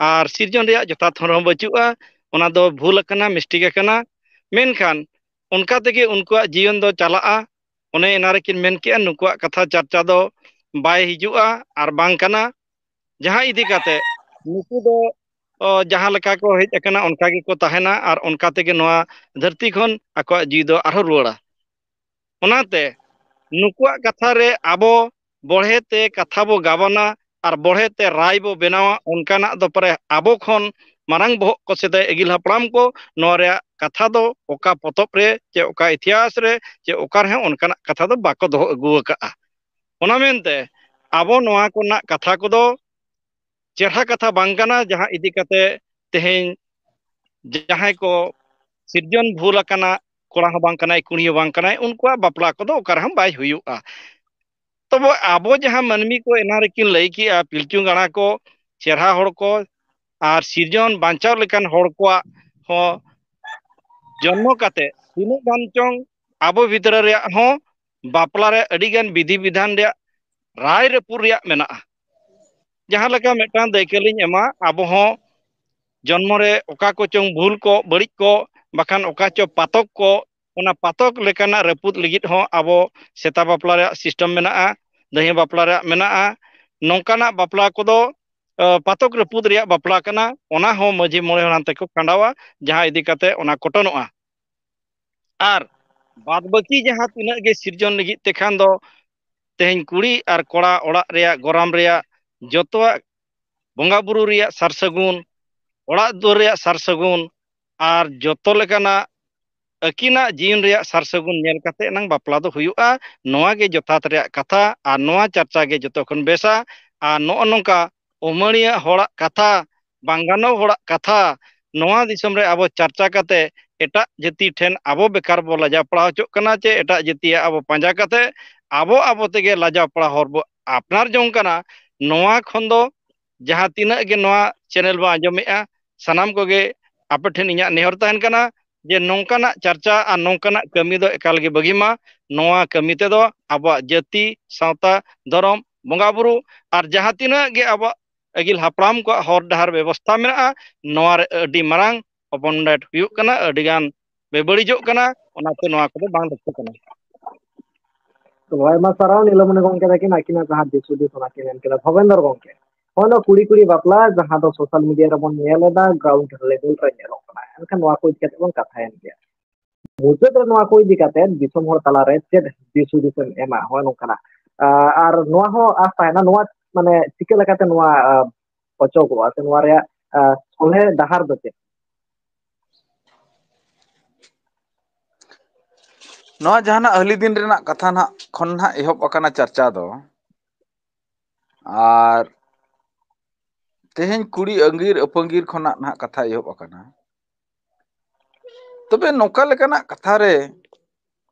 ᱟᱨ ᱥᱤᱨᱡᱚᱱ ᱨᱮᱭᱟᱜ ᱡᱚᱛᱷᱟᱛ ᱦᱚᱨ ᱦᱚᱸ ᱵᱟᱹᱪᱩᱜᱼᱟ᱾ ᱚᱱᱟ ᱫᱚ ᱵᱷᱩᱞ ᱟᱠᱟᱱᱟ, ᱢᱤᱥᱴᱮᱠ ᱟᱠᱟᱱᱟ᱾ ᱢᱮᱱᱠᱷᱟᱱ ᱚᱱᱠᱟ ᱛᱮᱜᱮ ᱩᱱᱠᱩᱣᱟᱜ ᱡᱤᱭᱚᱱ ᱫᱚ ᱪᱟᱞᱟᱜᱼᱟ᱾ ᱚᱱᱮ ᱮᱱᱟ ᱨᱮᱠᱤᱱ ᱢᱮᱱ ᱠᱮᱜᱼᱟ, ᱱᱩᱠᱩᱣᱟᱜ ᱠᱟᱛᱷᱟ ᱪᱟᱨᱪᱟ ᱫᱚ ᱵᱟᱭ ᱦᱤᱡᱩᱜᱼᱟ ᱟᱨ ᱵᱟᱝ ᱠᱟᱱᱟ᱾ ᱡᱟᱦᱟᱸ ᱤᱫᱤ ᱠᱟᱛᱮ ᱱᱩᱠᱩ ᱫᱚ, ᱚ, ᱡᱟᱦᱟᱸ ᱞᱮᱠᱟ ᱠᱚ ᱦᱮᱡ ᱟᱠᱟᱱᱟ, ᱚᱱᱠᱟ ᱜᱮᱠᱚ ᱛᱟᱦᱮᱱᱟ ᱟᱨ ᱚᱱᱠᱟ ᱛᱮᱜᱮ ᱱᱚᱣᱟ ᱫᱷᱟᱹᱨᱛᱤ ᱠᱷᱚᱱ ᱟᱠᱚᱣᱟᱜ ᱡᱤᱣᱤ ᱫᱚ ᱟᱨᱦᱚᱸ ᱨᱩᱣᱟᱹᱲᱟ᱾ ᱚᱱᱟᱛᱮ ᱱᱩᱠᱩᱣᱟᱜ ᱠᱟᱛᱷᱟ ᱨᱮ ᱟᱵᱚ ᱵᱚᱲᱦᱮ ᱛᱮ ᱠᱟᱛᱷᱟ ᱵᱚ ᱜᱟᱵᱟᱱᱟ ᱟᱨ ᱵᱚᱲᱦᱮ ᱛᱮ ᱨᱟᱭ ᱵᱚ ᱵᱮᱱᱟᱣᱟ, ᱚᱱᱠᱟᱱᱟᱜ ᱫᱚ ᱯᱟᱨᱮ ᱟᱵᱚ ᱠᱷᱚᱱ ᱢᱟᱨᱟᱝ ᱵᱚᱦᱚᱜ ᱠᱚ ᱥᱮᱫᱟᱭ ᱟᱹᱜᱤᱞ ᱦᱟᱯᱲᱟᱢ ᱠᱚ ᱱᱚᱣᱟ ᱨᱮᱭᱟᱜ ᱠᱟᱛᱷᱟ ᱫᱚ ᱚᱠᱟ ᱯᱚᱛᱚᱵ ᱨᱮ ᱪᱮ ᱚᱠᱟ ᱤᱛᱤᱦᱟᱥ ᱨᱮ ᱪᱮ ᱚᱠᱟ ᱨᱮᱦᱚᱸ ᱚᱱᱠᱟᱱᱟᱜ ᱠᱟᱛᱷᱟ ᱫᱚ ᱵᱟᱠᱚ ᱫᱚᱦᱚ ᱟᱹᱜᱩ ᱟᱠᱟᱫᱼᱟ᱾ ᱚᱱᱟ ᱢᱮᱱᱛᱮ ᱟᱵᱚ ᱱᱚᱣᱟ ᱠᱚᱨᱮᱱᱟᱜ ᱠᱟᱛᱷᱟ ᱠᱚᱫᱚ ᱪᱮᱨᱦᱟ ᱠᱟᱛᱷᱟ ᱵᱟᱝ ᱠᱟᱱᱟ, ᱡᱟᱦᱟᱸ ᱤᱫᱤ ᱠᱟᱛᱮ ᱛᱮᱦᱮᱧ ᱡᱟᱦᱟᱸᱭ ᱠᱚ ᱥᱤᱨᱡᱚᱱ ᱵᱷᱩᱞ ᱟᱠᱟᱱᱟ, ᱠᱚᱲᱟ ᱦᱚᱸ ᱵᱟᱝ ᱠᱟᱱᱟᱭ, ᱠᱩᱲᱤ ᱦᱚᱸ ᱵᱟᱝ ᱠᱟᱱᱟᱭ, ᱩᱱᱠᱩᱣᱟᱜ ᱵᱟᱯᱞᱟ ᱠᱚᱫᱚ ᱚᱠᱟ ᱨᱮᱦᱚᱸ ᱵᱟᱭ ᱦᱩᱭᱩᱜᱼᱟ᱾ ᱛᱚᱵᱮ ᱟᱵᱚ ᱡᱟᱦᱟᱸ ᱢᱟᱹᱱᱢᱤ ᱠᱚ ᱮᱱᱟ ᱨᱮᱠᱤᱱ ᱞᱟᱹᱭ ᱠᱮᱜᱼᱟ, ᱯᱤᱞᱪᱩ ᱜᱟᱬᱟ ᱠᱚ, ᱪᱮᱨᱦᱟ ᱦᱚᱲ ᱠᱚ, ᱟᱨ ᱥᱤᱨᱡᱚᱱ ᱵᱟᱧᱪᱟᱣ ᱞᱮᱠᱟᱱ ᱦᱚᱲ ᱠᱚᱣᱟᱜ ᱦᱚᱸ ᱡᱚᱱᱢᱚ ᱠᱟᱛᱮ ᱛᱤᱱᱟᱹᱜ ᱜᱟᱱ ᱪᱚᱝ ᱟᱵᱚ ᱵᱷᱤᱛᱨᱤ ᱨᱮᱭᱟᱜ ᱦᱚᱸ ᱵᱟᱯᱞᱟ ᱨᱮ ᱟᱹᱰᱤ ᱜᱟᱱ ᱵᱤᱫᱷᱤ ᱵᱤᱫᱷᱟᱱ ᱨᱮᱭᱟᱜ ᱨᱟᱭ ᱨᱟᱹᱯᱩᱫ ᱨᱮᱭᱟᱜ ᱢᱮᱱᱟᱜᱼᱟ᱾ ᱡᱟᱦᱟᱸ ᱞᱮᱠᱟ ᱢᱤᱫᱴᱟᱝ ᱫᱟᱹᱭᱠᱟᱹ ᱞᱤᱧ ᱮᱢᱟ, ᱟᱵᱚ ᱦᱚᱸ ᱡᱚᱱᱢᱚ ᱨᱮ ᱚᱠᱟ ᱠᱚᱪᱚᱝ ᱵᱷᱩᱞ ᱠᱚ, ᱵᱟᱹᱲᱤᱡ ᱠᱚ, ᱵᱟᱠᱷᱟᱱ ᱚᱠᱟ ᱪᱚ ᱯᱟᱛᱚᱠ ᱠᱚ, ᱚᱱᱟ ᱯᱟᱛᱚᱠ ᱞᱮᱠᱟᱱᱟᱜ ᱨᱟᱹᱯᱩᱫ ᱞᱟᱹᱜᱤᱫ ᱦᱚᱸ ᱟᱵᱚ ᱥᱮᱛᱟ ᱵᱟᱯᱞᱟ ᱨᱮᱭᱟᱜ system ᱢᱮᱱᱟᱜᱼᱟ, ᱫᱟᱹᱭᱦᱟᱹ ᱵᱟᱯᱞᱟ ᱨᱮᱭᱟᱜ ᱢᱮᱱᱟᱜᱼᱟ᱾ ᱱᱚᱝᱠᱟᱱᱟᱜ ᱵᱟᱯᱞᱟ ᱠᱚᱫᱚ, ᱟᱹ, ᱯᱟᱛᱚᱠ ᱨᱟᱹᱯᱩᱫ ᱨᱮᱭᱟᱜ ᱵᱟᱯᱞᱟ ᱠᱟᱱᱟ᱾ ᱚᱱᱟ ᱦᱚᱸ ᱢᱟᱹᱡᱷᱤ ᱢᱚᱬᱮ ᱦᱚᱲ ᱦᱟᱱᱛᱮ ᱠᱚ ᱠᱷᱟᱸᱰᱟᱣᱟ, ᱡᱟᱦᱟᱸ ᱤᱫᱤ ᱠᱟᱛᱮ ᱚᱱᱟ ᱠᱚᱴᱚᱱᱚᱜᱼᱟ᱾ ᱟᱨ ᱵᱟᱫ ᱵᱟᱹᱠᱤ ᱡᱟᱦᱟᱸ ᱛᱤᱱᱟᱹᱜ ᱜᱮ ᱥᱤᱨᱡᱚᱱ ᱞᱟᱹᱜᱤᱫ ᱛᱮᱠᱷᱟᱱ ᱫᱚ ᱛᱮᱦᱮᱧ ᱠᱩᱲᱤ ᱟᱨ ᱠᱚᱲᱟ ᱚᱲᱟᱜ ᱨᱮᱭᱟᱜ ᱜᱚᱨᱟᱢ ᱨᱮᱭᱟᱜ ᱡᱚᱛᱚᱣᱟᱜ ᱵᱚᱸᱜᱟ ᱵᱩᱨᱩ ᱨᱮᱭᱟᱜ ᱥᱟᱨ ᱥᱟᱹᱜᱩᱱ, ᱚᱲᱟᱜ ᱫᱩᱣᱟᱹᱨ ᱨᱮᱭᱟᱜ ᱥᱟᱨ ᱥᱟᱹᱜᱩᱱ ᱟᱨ ᱡᱚᱛᱚ ᱞᱮᱠᱟᱱᱟᱜ ᱟᱹᱠᱤᱱᱟᱜ ᱡᱤᱭᱚᱱ ᱨᱮᱭᱟᱜ ᱥᱟᱨ ᱥᱟᱹᱜᱩᱱ ᱧᱮᱞ ᱠᱟᱛᱮ ᱮᱱᱟᱝ ᱵᱟᱯᱞᱟ ᱫᱚ ᱦᱩᱭᱩᱜᱼᱟ᱾ ᱱᱚᱣᱟ ᱜᱮ ᱡᱚᱛᱷᱟᱛ ᱨᱮᱭᱟᱜ ᱠᱟᱛᱷᱟ ᱟᱨ ᱱᱚᱣᱟ ᱪᱟᱨᱪᱟ ᱜᱮ ᱡᱚᱛᱚ ᱠᱷᱚᱱ ᱵᱮᱥᱟ᱾ ᱟᱨ ᱱᱚᱜᱼᱚ ᱱᱚᱝᱠᱟ ᱩᱢᱟᱹᱲᱤᱭᱟᱹ ᱦᱚᱲᱟᱜ ᱠᱟᱛᱷᱟ, ᱵᱟᱝ ᱜᱟᱱᱚᱜ ᱦᱚᱲᱟᱜ ᱠᱟᱛᱷᱟ, ᱱᱚᱣᱟ ᱫᱤᱥᱚᱢ ᱨᱮ ᱟᱵᱚ ᱪᱟᱨᱪᱟ ᱠᱟᱛᱮ ᱮᱴᱟᱜ ᱡᱟᱹᱛᱤ ᱴᱷᱮᱱ ᱟᱵᱚ ᱵᱮᱠᱟᱨ ᱵᱚ ᱞᱟᱡᱟᱣ ᱯᱟᱲᱟᱣ ᱦᱚᱪᱚᱜ ᱠᱟᱱᱟ, ᱪᱮ ᱮᱴᱟᱜ ᱡᱟᱹᱛᱤᱭᱟᱜ ᱟᱵᱚ ᱯᱟᱸᱡᱟ ᱠᱟᱛᱮ ᱟᱵᱚ ᱟᱵᱚ ᱛᱮᱜᱮ ᱞᱟᱡᱟᱣ ᱯᱟᱲᱟᱣ ᱦᱚᱨ ᱵᱚ ᱟᱯᱱᱟᱨ ᱡᱚᱝ ᱠᱟᱱᱟ᱾ ᱱᱚᱣᱟ ᱠᱷᱚᱱ ᱫᱚ ᱡᱟᱦᱟᱸ ᱛᱤᱱᱟᱹᱜ ᱜᱮ ᱱᱚᱣᱟ channel ᱵᱚ ᱟᱸᱡᱚᱢᱮᱜᱼᱟ, ᱥᱟᱱᱟᱢ ᱠᱚᱜᱮ ᱟᱯᱮ ᱴᱷᱮᱱ ᱤᱧᱟᱹᱜ ᱱᱮᱦᱚᱨ ᱛᱟᱦᱮᱱ ᱠᱟᱱᱟ ᱡᱮ ᱱᱚᱝᱠᱟᱱᱟᱜ ᱪᱟᱨᱪᱟ ᱟᱨ ᱱᱚᱝᱠᱟᱱᱟᱜ ᱠᱟᱹᱢᱤ ᱫᱚ ᱮᱠᱟᱞ ᱜᱮ ᱵᱟᱹᱜᱤ ᱢᱟ᱾ ᱱᱚᱣᱟ ᱠᱟᱹᱢᱤ ᱛᱮᱫᱚ ᱟᱵᱚᱣᱟᱜ ᱡᱟᱹᱛᱤ, ᱥᱟᱶᱛᱟ, ᱫᱷᱚᱨᱚᱢ, ᱵᱚᱸᱜᱟ ᱵᱩᱨᱩ ᱟᱨ ᱡᱟᱦᱟᱸ ᱛᱤᱱᱟᱹᱜ ᱜᱮ ᱟᱵᱚᱣᱟᱜ ᱟᱹᱜᱤᱞ ᱦᱟᱯᱲᱟᱢ ᱠᱚᱣᱟᱜ ᱦᱚᱨ ᱰᱟᱦᱟᱨ ᱵᱮᱵᱚᱥᱛᱷᱟ ᱢᱮᱱᱟᱜᱼᱟ, ᱱᱚᱣᱟ ᱨᱮ ᱟᱹᱰᱤ ᱢᱟᱨᱟᱝ ᱚᱯᱚᱱᱰᱮᱴ ᱦᱩᱭᱩᱜ ᱠᱟᱱᱟ, ᱟᱹᱰᱤ ᱜᱟᱱ ᱵᱮᱵᱟᱹᱲᱤᱡᱚᱜ ᱠᱟᱱᱟ, ᱚᱱᱟᱛᱮ ᱱᱚᱣᱟ ᱠᱚᱫᱚ ᱵᱟᱝ ᱞᱟᱹᱠᱛᱤ ᱠᱟᱱᱟ᱾ ᱛᱚ ᱟᱭᱢᱟ ᱥᱟᱨᱦᱟᱣ ᱱᱤᱞᱚᱢᱚᱱᱤ ᱜᱚᱢᱠᱮ ᱛᱟᱹᱠᱤᱱ ᱟᱹᱠᱤᱱᱟᱜ ᱡᱟᱦᱟᱸ ᱫᱤᱥ ᱦᱩᱫᱤᱥ ᱚᱱᱟ ᱠᱤᱱ ᱮᱢ ᱠᱮᱫᱟ᱾ ᱵᱷᱚᱵᱮᱱᱫᱚᱨ ᱜᱚᱢᱠᱮ, ᱦᱚᱸᱜᱼᱚᱭ ᱱᱚᱣᱟ ᱠᱩᱲᱤ ᱠᱩᱲᱤ ᱵᱟᱯᱞᱟ ᱡᱟᱦᱟᱸ ᱫᱚ social media ᱨᱮᱵᱚᱱ ᱧᱮᱞ ᱮᱫᱟ, ground level ᱨᱮ ᱧᱮᱞᱚᱜ ᱠᱟᱱᱟ, ᱮᱱᱠᱷᱟᱱ ᱱᱚᱣᱟ ᱠᱚ ᱤᱫᱤ ᱠᱟᱛᱮ ᱵᱚᱱ ᱠᱟᱛᱷᱟᱭᱮᱱ ᱜᱮᱭᱟ᱾ ᱢᱩᱪᱟᱹᱫ ᱨᱮ ᱱᱚᱣᱟ ᱠᱚ ᱤᱫᱤ ᱠᱟᱛᱮ ᱫᱤᱥᱚᱢ ᱦᱚᱲ ᱛᱟᱞᱟᱨᱮ ᱪᱮᱫ ᱫᱤᱥ ᱦᱩᱫᱤᱥ ᱮᱢ ᱮᱢᱟ, ᱦᱚᱸᱜᱼᱚᱭ ᱱᱚᱝᱠᱟᱱᱟᱜ? ᱟᱨ ᱱᱚᱣᱟ ᱦᱚᱸ ᱟᱥ ᱛᱟᱦᱮᱱᱟ, ᱱᱚᱣᱟ ᱢᱟᱱᱮ ᱪᱤᱠᱟᱹ ᱞᱮᱠᱟᱛᱮ ᱱᱚᱣᱟ ᱚᱪᱚᱜᱚᱜᱼᱟ ᱥᱮ ᱱᱚᱣᱟ ᱨᱮᱭᱟᱜ ᱥᱚᱞᱦᱮ ᱰᱟᱦᱟᱨ ᱫᱚ ᱪᱮᱫ? ᱱᱚᱣᱟ ᱡᱟᱦᱟᱱᱟᱜ ᱦᱟᱹᱞᱤ ᱫᱤᱱ ᱨᱮᱱᱟᱜ ᱠᱟᱛᱷᱟ ᱱᱟᱦᱟᱜ ᱠᱷᱚᱱ ᱱᱟᱦᱟᱜ ᱮᱦᱚᱵ ᱟᱠᱟᱱᱟ ᱪᱟᱨᱪᱟ ᱫᱚ, ᱟᱨ ᱛᱮᱦᱮᱧ ᱠᱩᱲᱤ ᱟᱸᱜᱤᱨ ᱟᱹᱯᱟᱹᱝᱜᱤᱨ ᱠᱷᱚᱱᱟᱜ ᱱᱟᱦᱟᱜ ᱠᱟᱛᱷᱟ ᱮᱦᱚᱵ ᱟᱠᱟᱱᱟ᱾ ᱛᱚᱵᱮ ᱱᱚᱝᱠᱟ ᱞᱮᱠᱟᱱᱟᱜ ᱠᱟᱛᱷᱟ ᱨᱮ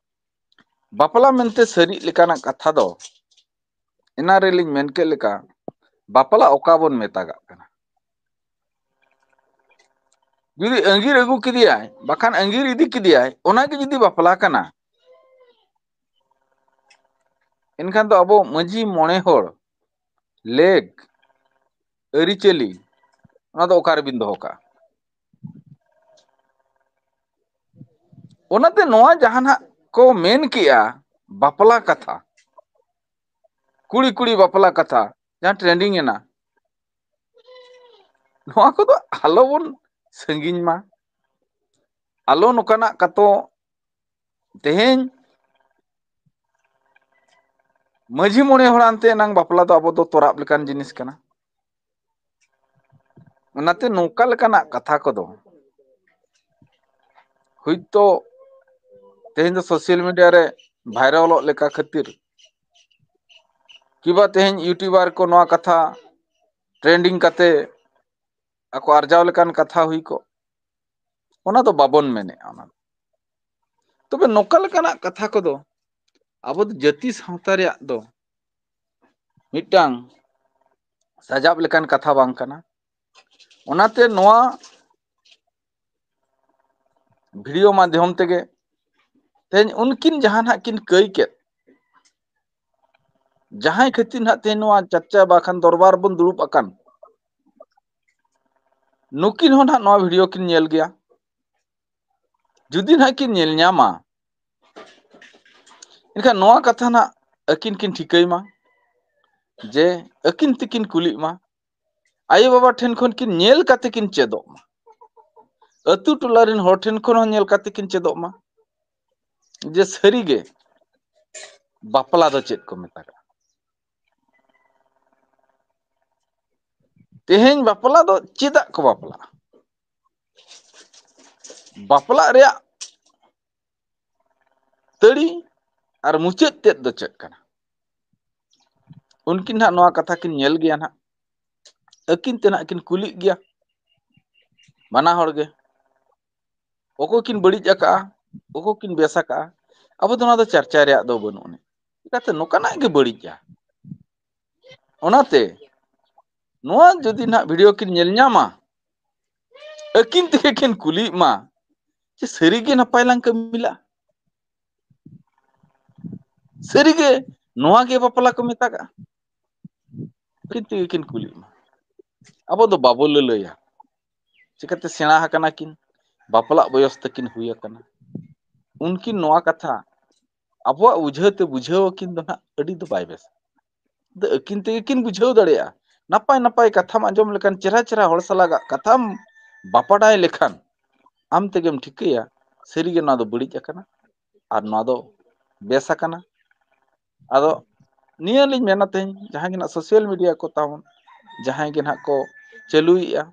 ᱵᱟᱯᱞᱟ ᱢᱮᱱᱛᱮ ᱥᱟᱹᱨᱤᱜ ᱞᱮᱠᱟᱱᱟᱜ ᱠᱟᱛᱷᱟ ᱫᱚ ᱮᱱᱟ ᱨᱮᱞᱤᱧ ᱢᱮᱱ ᱠᱮᱫ ᱞᱮᱠᱟ, ᱵᱟᱯᱞᱟ ᱚᱠᱟ ᱵᱚᱱ ᱢᱮᱛᱟᱜᱟᱜ ᱠᱟᱱᱟ? ᱡᱩᱫᱤ ᱟᱸᱜᱤᱨ ᱟᱹᱜᱩ ᱠᱮᱫᱮᱭᱟᱭ, ᱵᱟᱠᱷᱟᱱ ᱟᱸᱜᱤᱨ ᱤᱫᱤ ᱠᱮᱫᱮᱭᱟᱭ, ᱚᱱᱟᱜᱮ ᱡᱩᱫᱤ ᱵᱟᱯᱞᱟ ᱠᱟᱱᱟ, ᱮᱱᱠᱷᱟᱱ ᱫᱚ ᱟᱵᱚ ᱢᱟᱹᱡᱷᱤ ᱢᱚᱬᱮ ᱦᱚᱲ ᱞᱮᱠ ᱟᱹᱨᱤᱪᱟᱹᱞᱤ, ᱚᱱᱟ ᱫᱚ ᱚᱠᱟ ᱨᱮᱵᱤᱱ ᱫᱚᱦᱚ ᱠᱟᱜᱼᱟ? ᱚᱱᱟᱛᱮ ᱱᱚᱣᱟ ᱡᱟᱦᱟᱸ ᱱᱟᱜ ᱠᱚ ᱢᱮᱱ ᱠᱮᱜᱼᱟ, ᱵᱟᱯᱞᱟ ᱠᱟᱛᱷᱟ, ᱠᱩᱲᱤ ᱠᱩᱲᱤ ᱵᱟᱯᱞᱟ ᱠᱟᱛᱷᱟ, ᱡᱟᱦᱟᱸ trending ᱮᱱᱟ, ᱱᱚᱣᱟ ᱠᱚᱫᱚ ᱟᱞᱚ ᱵᱚᱱ ᱥᱟᱺᱜᱤᱧ ᱢᱟ᱾ ᱟᱞᱚ ᱱᱚᱝᱠᱟᱱᱟᱜ ᱠᱟᱛᱚ ᱛᱮᱦᱮᱧ ᱢᱟᱹᱡᱷᱤ ᱢᱚᱬᱮ ᱦᱚᱲ ᱟᱱᱛᱮ ᱮᱱᱟᱝ ᱵᱟᱯᱞᱟ ᱫᱚ ᱟᱵᱚ ᱫᱚ ᱛᱚᱨᱟᱵ ᱞᱮᱠᱟᱱ ᱡᱤᱱᱤᱥ ᱠᱟᱱᱟ᱾ ᱚᱱᱟᱛᱮ ᱱᱚᱝᱠᱟ ᱞᱮᱠᱟᱱᱟᱜ ᱠᱟᱛᱷᱟ ᱠᱚᱫᱚ ᱦᱚᱭᱛᱳ ᱛᱮᱦᱮᱧ ᱫᱚ social media ᱨᱮ ᱵᱷᱟᱭᱨᱟᱞᱚᱜ ᱞᱮᱠᱟ ᱠᱷᱟᱹᱛᱤᱨ, ᱠᱤᱵᱟ ᱛᱮᱦᱮᱧ YouTuber ᱠᱚ ᱱᱚᱣᱟ ᱠᱟᱛᱷᱟ trending ᱠᱟᱛᱮ ᱟᱠᱚ ᱟᱨᱡᱟᱣ ᱞᱮᱠᱟᱱ ᱠᱟᱛᱷᱟ ᱦᱩᱭ ᱠᱚᱜ, ᱚᱱᱟ ᱫᱚ ᱵᱟᱵᱚᱱ ᱢᱮᱱᱮᱜᱼᱟ᱾ ᱚᱱᱟ ᱫᱚ, ᱛᱚᱵᱮ ᱱᱚᱝᱠᱟ ᱞᱮᱠᱟᱱᱟᱜ ᱠᱟᱛᱷᱟ ᱠᱚᱫᱚ ᱟᱵᱚ ᱫᱚ ᱡᱟᱹᱛᱤ ᱥᱟᱶᱛᱟ ᱨᱮᱭᱟᱜ ᱫᱚ ᱢᱤᱫᱴᱟᱝ ᱥᱟᱡᱟᱵ ᱞᱮᱠᱟᱱ ᱠᱟᱛᱷᱟ ᱵᱟᱝ ᱠᱟᱱᱟ᱾ ᱚᱱᱟᱛᱮ ᱱᱚᱣᱟ video ᱢᱟᱫᱽᱫᱷᱚᱢ ᱛᱮᱜᱮ ᱛᱮᱦᱮᱧ ᱩᱱᱠᱤᱱ ᱡᱟᱦᱟᱸ ᱱᱟᱦᱟᱜ ᱠᱤᱱ ᱠᱟᱹᱭ ᱠᱮᱫ, ᱡᱟᱦᱟᱸᱭ ᱠᱷᱟᱹᱛᱤᱨ ᱱᱟᱦᱟᱜ ᱛᱮᱦᱮᱧ ᱱᱚᱣᱟ ᱪᱟᱨᱪᱟ ᱵᱟᱠᱷᱟᱱ ᱫᱚᱨᱵᱟᱨ ᱵᱚᱱ ᱫᱩᱲᱩᱵ ᱟᱠᱟᱱ, ᱱᱩᱠᱤᱱ ᱦᱚᱸ ᱱᱟᱦᱟᱜ ᱱᱚᱣᱟ video ᱠᱤᱱ ᱧᱮᱞ ᱜᱮᱭᱟ᱾ ᱡᱩᱫᱤ ᱱᱟᱦᱟᱜ ᱠᱤᱱ ᱧᱮᱞ ᱧᱟᱢᱟ, ᱮᱱᱠᱷᱟᱱ ᱱᱚᱣᱟ ᱠᱟᱛᱷᱟ ᱱᱟᱦᱟᱜ ᱟᱹᱠᱤᱱ ᱠᱤᱱ ᱴᱷᱤᱠᱟᱹᱭ ᱢᱟ ᱡᱮ ᱟᱹᱠᱤᱱ ᱛᱮᱠᱤᱱ ᱠᱩᱞᱤᱜ ᱢᱟ, ᱟᱭᱳ ᱵᱟᱵᱟ ᱴᱷᱮᱱ ᱠᱷᱚᱱ ᱠᱤᱱ ᱧᱮᱞ ᱠᱟᱛᱮ ᱠᱤᱱ ᱪᱮᱫᱚᱜ ᱢᱟ, ᱟᱹᱛᱩ ᱴᱚᱞᱟ ᱨᱮᱱ ᱦᱚᱲ ᱴᱷᱮᱱ ᱠᱷᱚᱱ ᱦᱚᱸ ᱧᱮᱞ ᱠᱟᱛᱮ ᱠᱤᱱ ᱪᱮᱫᱚᱜ ᱢᱟ ᱡᱮ ᱥᱟᱹᱨᱤᱜᱮ ᱵᱟᱯᱞᱟ ᱫᱚ ᱪᱮᱫ ᱠᱚ ᱢᱮᱛᱟᱜᱟᱜᱼᱟ᱾ ᱛᱮᱦᱮᱧ ᱵᱟᱯᱞᱟ ᱫᱚ ᱪᱮᱫᱟᱜ ᱠᱚ ᱵᱟᱯᱞᱟᱜᱼᱟ? ᱵᱟᱯᱞᱟᱜ ᱨᱮᱭᱟᱜ ᱛᱟᱹᱲᱤ ᱟᱨ ᱢᱩᱪᱟᱹᱫ ᱛᱮᱫ ᱫᱚ ᱪᱮᱫ ᱠᱟᱱᱟ? ᱩᱱᱠᱤᱱ ᱱᱟᱦᱟᱜ ᱱᱚᱣᱟ ᱠᱟᱛᱷᱟ ᱠᱤᱱ ᱧᱮᱞ ᱜᱮᱭᱟ ᱱᱟᱦᱟᱜ᱾ ᱟᱹᱠᱤᱱ ᱛᱮ ᱱᱟᱦᱟᱜ ᱠᱤᱱ ᱠᱩᱞᱤᱜ ᱜᱮᱭᱟ ᱵᱟᱱᱟ ᱦᱚᱲ ᱜᱮ, ᱚᱠᱚᱭ ᱠᱤᱱ ᱵᱟᱹᱲᱤᱡ ᱟᱠᱟᱜᱼᱟ, ᱚᱠᱚᱭ ᱠᱤᱱ ᱵᱮᱥ ᱟᱠᱟᱜᱼᱟ᱾ ᱟᱵᱚ ᱫᱚ ᱱᱚᱣᱟ ᱫᱚ ᱪᱟᱨᱪᱟ ᱨᱮᱭᱟᱜ ᱫᱚ ᱵᱟᱹᱱᱩᱜ ᱟᱹᱱᱤᱡ᱾ ᱪᱤᱠᱟᱹᱛᱮ ᱱᱚᱝᱠᱟᱱᱟᱜ ᱜᱮ ᱵᱟᱹᱲᱤᱡᱼᱟ᱾ ᱚᱱᱟᱛᱮ ᱱᱚᱣᱟ ᱡᱩᱫᱤ ᱱᱟᱦᱟᱜ ᱵᱷᱤᱰᱤᱭᱳ ᱠᱤᱱ ᱧᱮᱞ ᱧᱟᱢᱟ, ᱟᱹᱠᱤᱱ ᱛᱮᱜᱮ ᱠᱤᱱ ᱠᱩᱞᱤᱜ ᱢᱟ ᱡᱮ ᱥᱟᱹᱨᱤᱜᱮ ᱱᱟᱯᱟᱭ ᱞᱟᱝ ᱠᱟᱹᱢᱤ ᱞᱟᱜᱼᱟ, ᱥᱟᱹᱨᱤᱜᱮ ᱱᱚᱣᱟ ᱜᱮ ᱵᱟᱯᱞᱟ ᱠᱚ ᱢᱮᱛᱟᱜᱟᱜᱼᱟ᱾ ᱟᱹᱠᱤᱱ ᱛᱮᱜᱮ ᱠᱤᱱ ᱠᱩᱞᱤᱜ ᱢᱟ᱾ ᱟᱵᱚ ᱫᱚ ᱵᱟᱵᱚ ᱞᱟᱹᱞᱟᱹᱭᱟ, ᱪᱤᱠᱟᱹᱛᱮ ᱥᱮᱬᱟ ᱟᱠᱟᱱᱟ ᱠᱤᱱ, ᱵᱟᱯᱞᱟᱜ ᱵᱚᱭᱚᱥ ᱛᱟᱹᱠᱤᱱ ᱦᱩᱭ ᱟᱠᱟᱱᱟ᱾ ᱩᱱᱠᱤᱱ ᱱᱚᱣᱟ ᱠᱟᱛᱷᱟ ᱟᱵᱚᱣᱟᱜ ᱵᱩᱡᱷᱟᱹᱣ ᱛᱮ ᱵᱩᱡᱷᱟᱹᱣ ᱟᱹᱠᱤᱱ ᱫᱚ ᱱᱟᱦᱟᱜ ᱟᱹᱰᱤ ᱫᱚ ᱵᱟᱭ ᱵᱮᱥᱟ᱾ ᱟᱫᱚ ᱟᱹᱠᱤᱱ ᱛᱮᱜᱮ ᱠᱤᱱ ᱵᱩᱡᱷᱟᱹᱣ ᱫᱟᱲᱮᱭᱟᱜᱼᱟ᱾ ᱱᱟᱯᱟᱭ ᱱᱟᱯᱟᱭ ᱠᱟᱛᱷᱟᱢ ᱟᱸᱡᱚᱢ ᱞᱮᱠᱷᱟᱱ, ᱪᱮᱦᱨᱟ ᱪᱮᱦᱨᱟ ᱦᱚᱲ ᱥᱟᱞᱟᱜᱟᱜ ᱠᱟᱛᱷᱟᱢ ᱵᱟᱯᱟᱰᱟᱭ ᱞᱮᱠᱷᱟᱱ, ᱟᱢ ᱛᱮᱜᱮᱢ ᱴᱷᱤᱠᱟᱹᱭᱟ ᱥᱟᱹᱨᱤᱜᱮ ᱱᱚᱣᱟ ᱫᱚ ᱵᱟᱹᱲᱤᱡ ᱟᱠᱟᱱᱟ ᱟᱨ ᱱᱚᱣᱟ ᱫᱚ ᱵᱮᱥ ᱟᱠᱟᱱᱟ᱾ ᱟᱫᱚ ᱱᱤᱭᱟᱹ ᱞᱤᱧ ᱢᱮᱱᱟ, ᱛᱮᱦᱮᱧ ᱡᱟᱦᱟᱸᱭ ᱜᱮ ᱱᱟᱦᱟᱜ ᱥᱳᱥᱟᱞ ᱢᱤᱰᱤᱭᱟ ᱠᱚ ᱛᱟᱵᱚᱱ, ᱡᱟᱦᱟᱸᱭ ᱜᱮ ᱱᱟᱦᱟᱜ ᱠᱚ ᱪᱟᱹᱞᱩᱭᱮᱫᱼᱟ,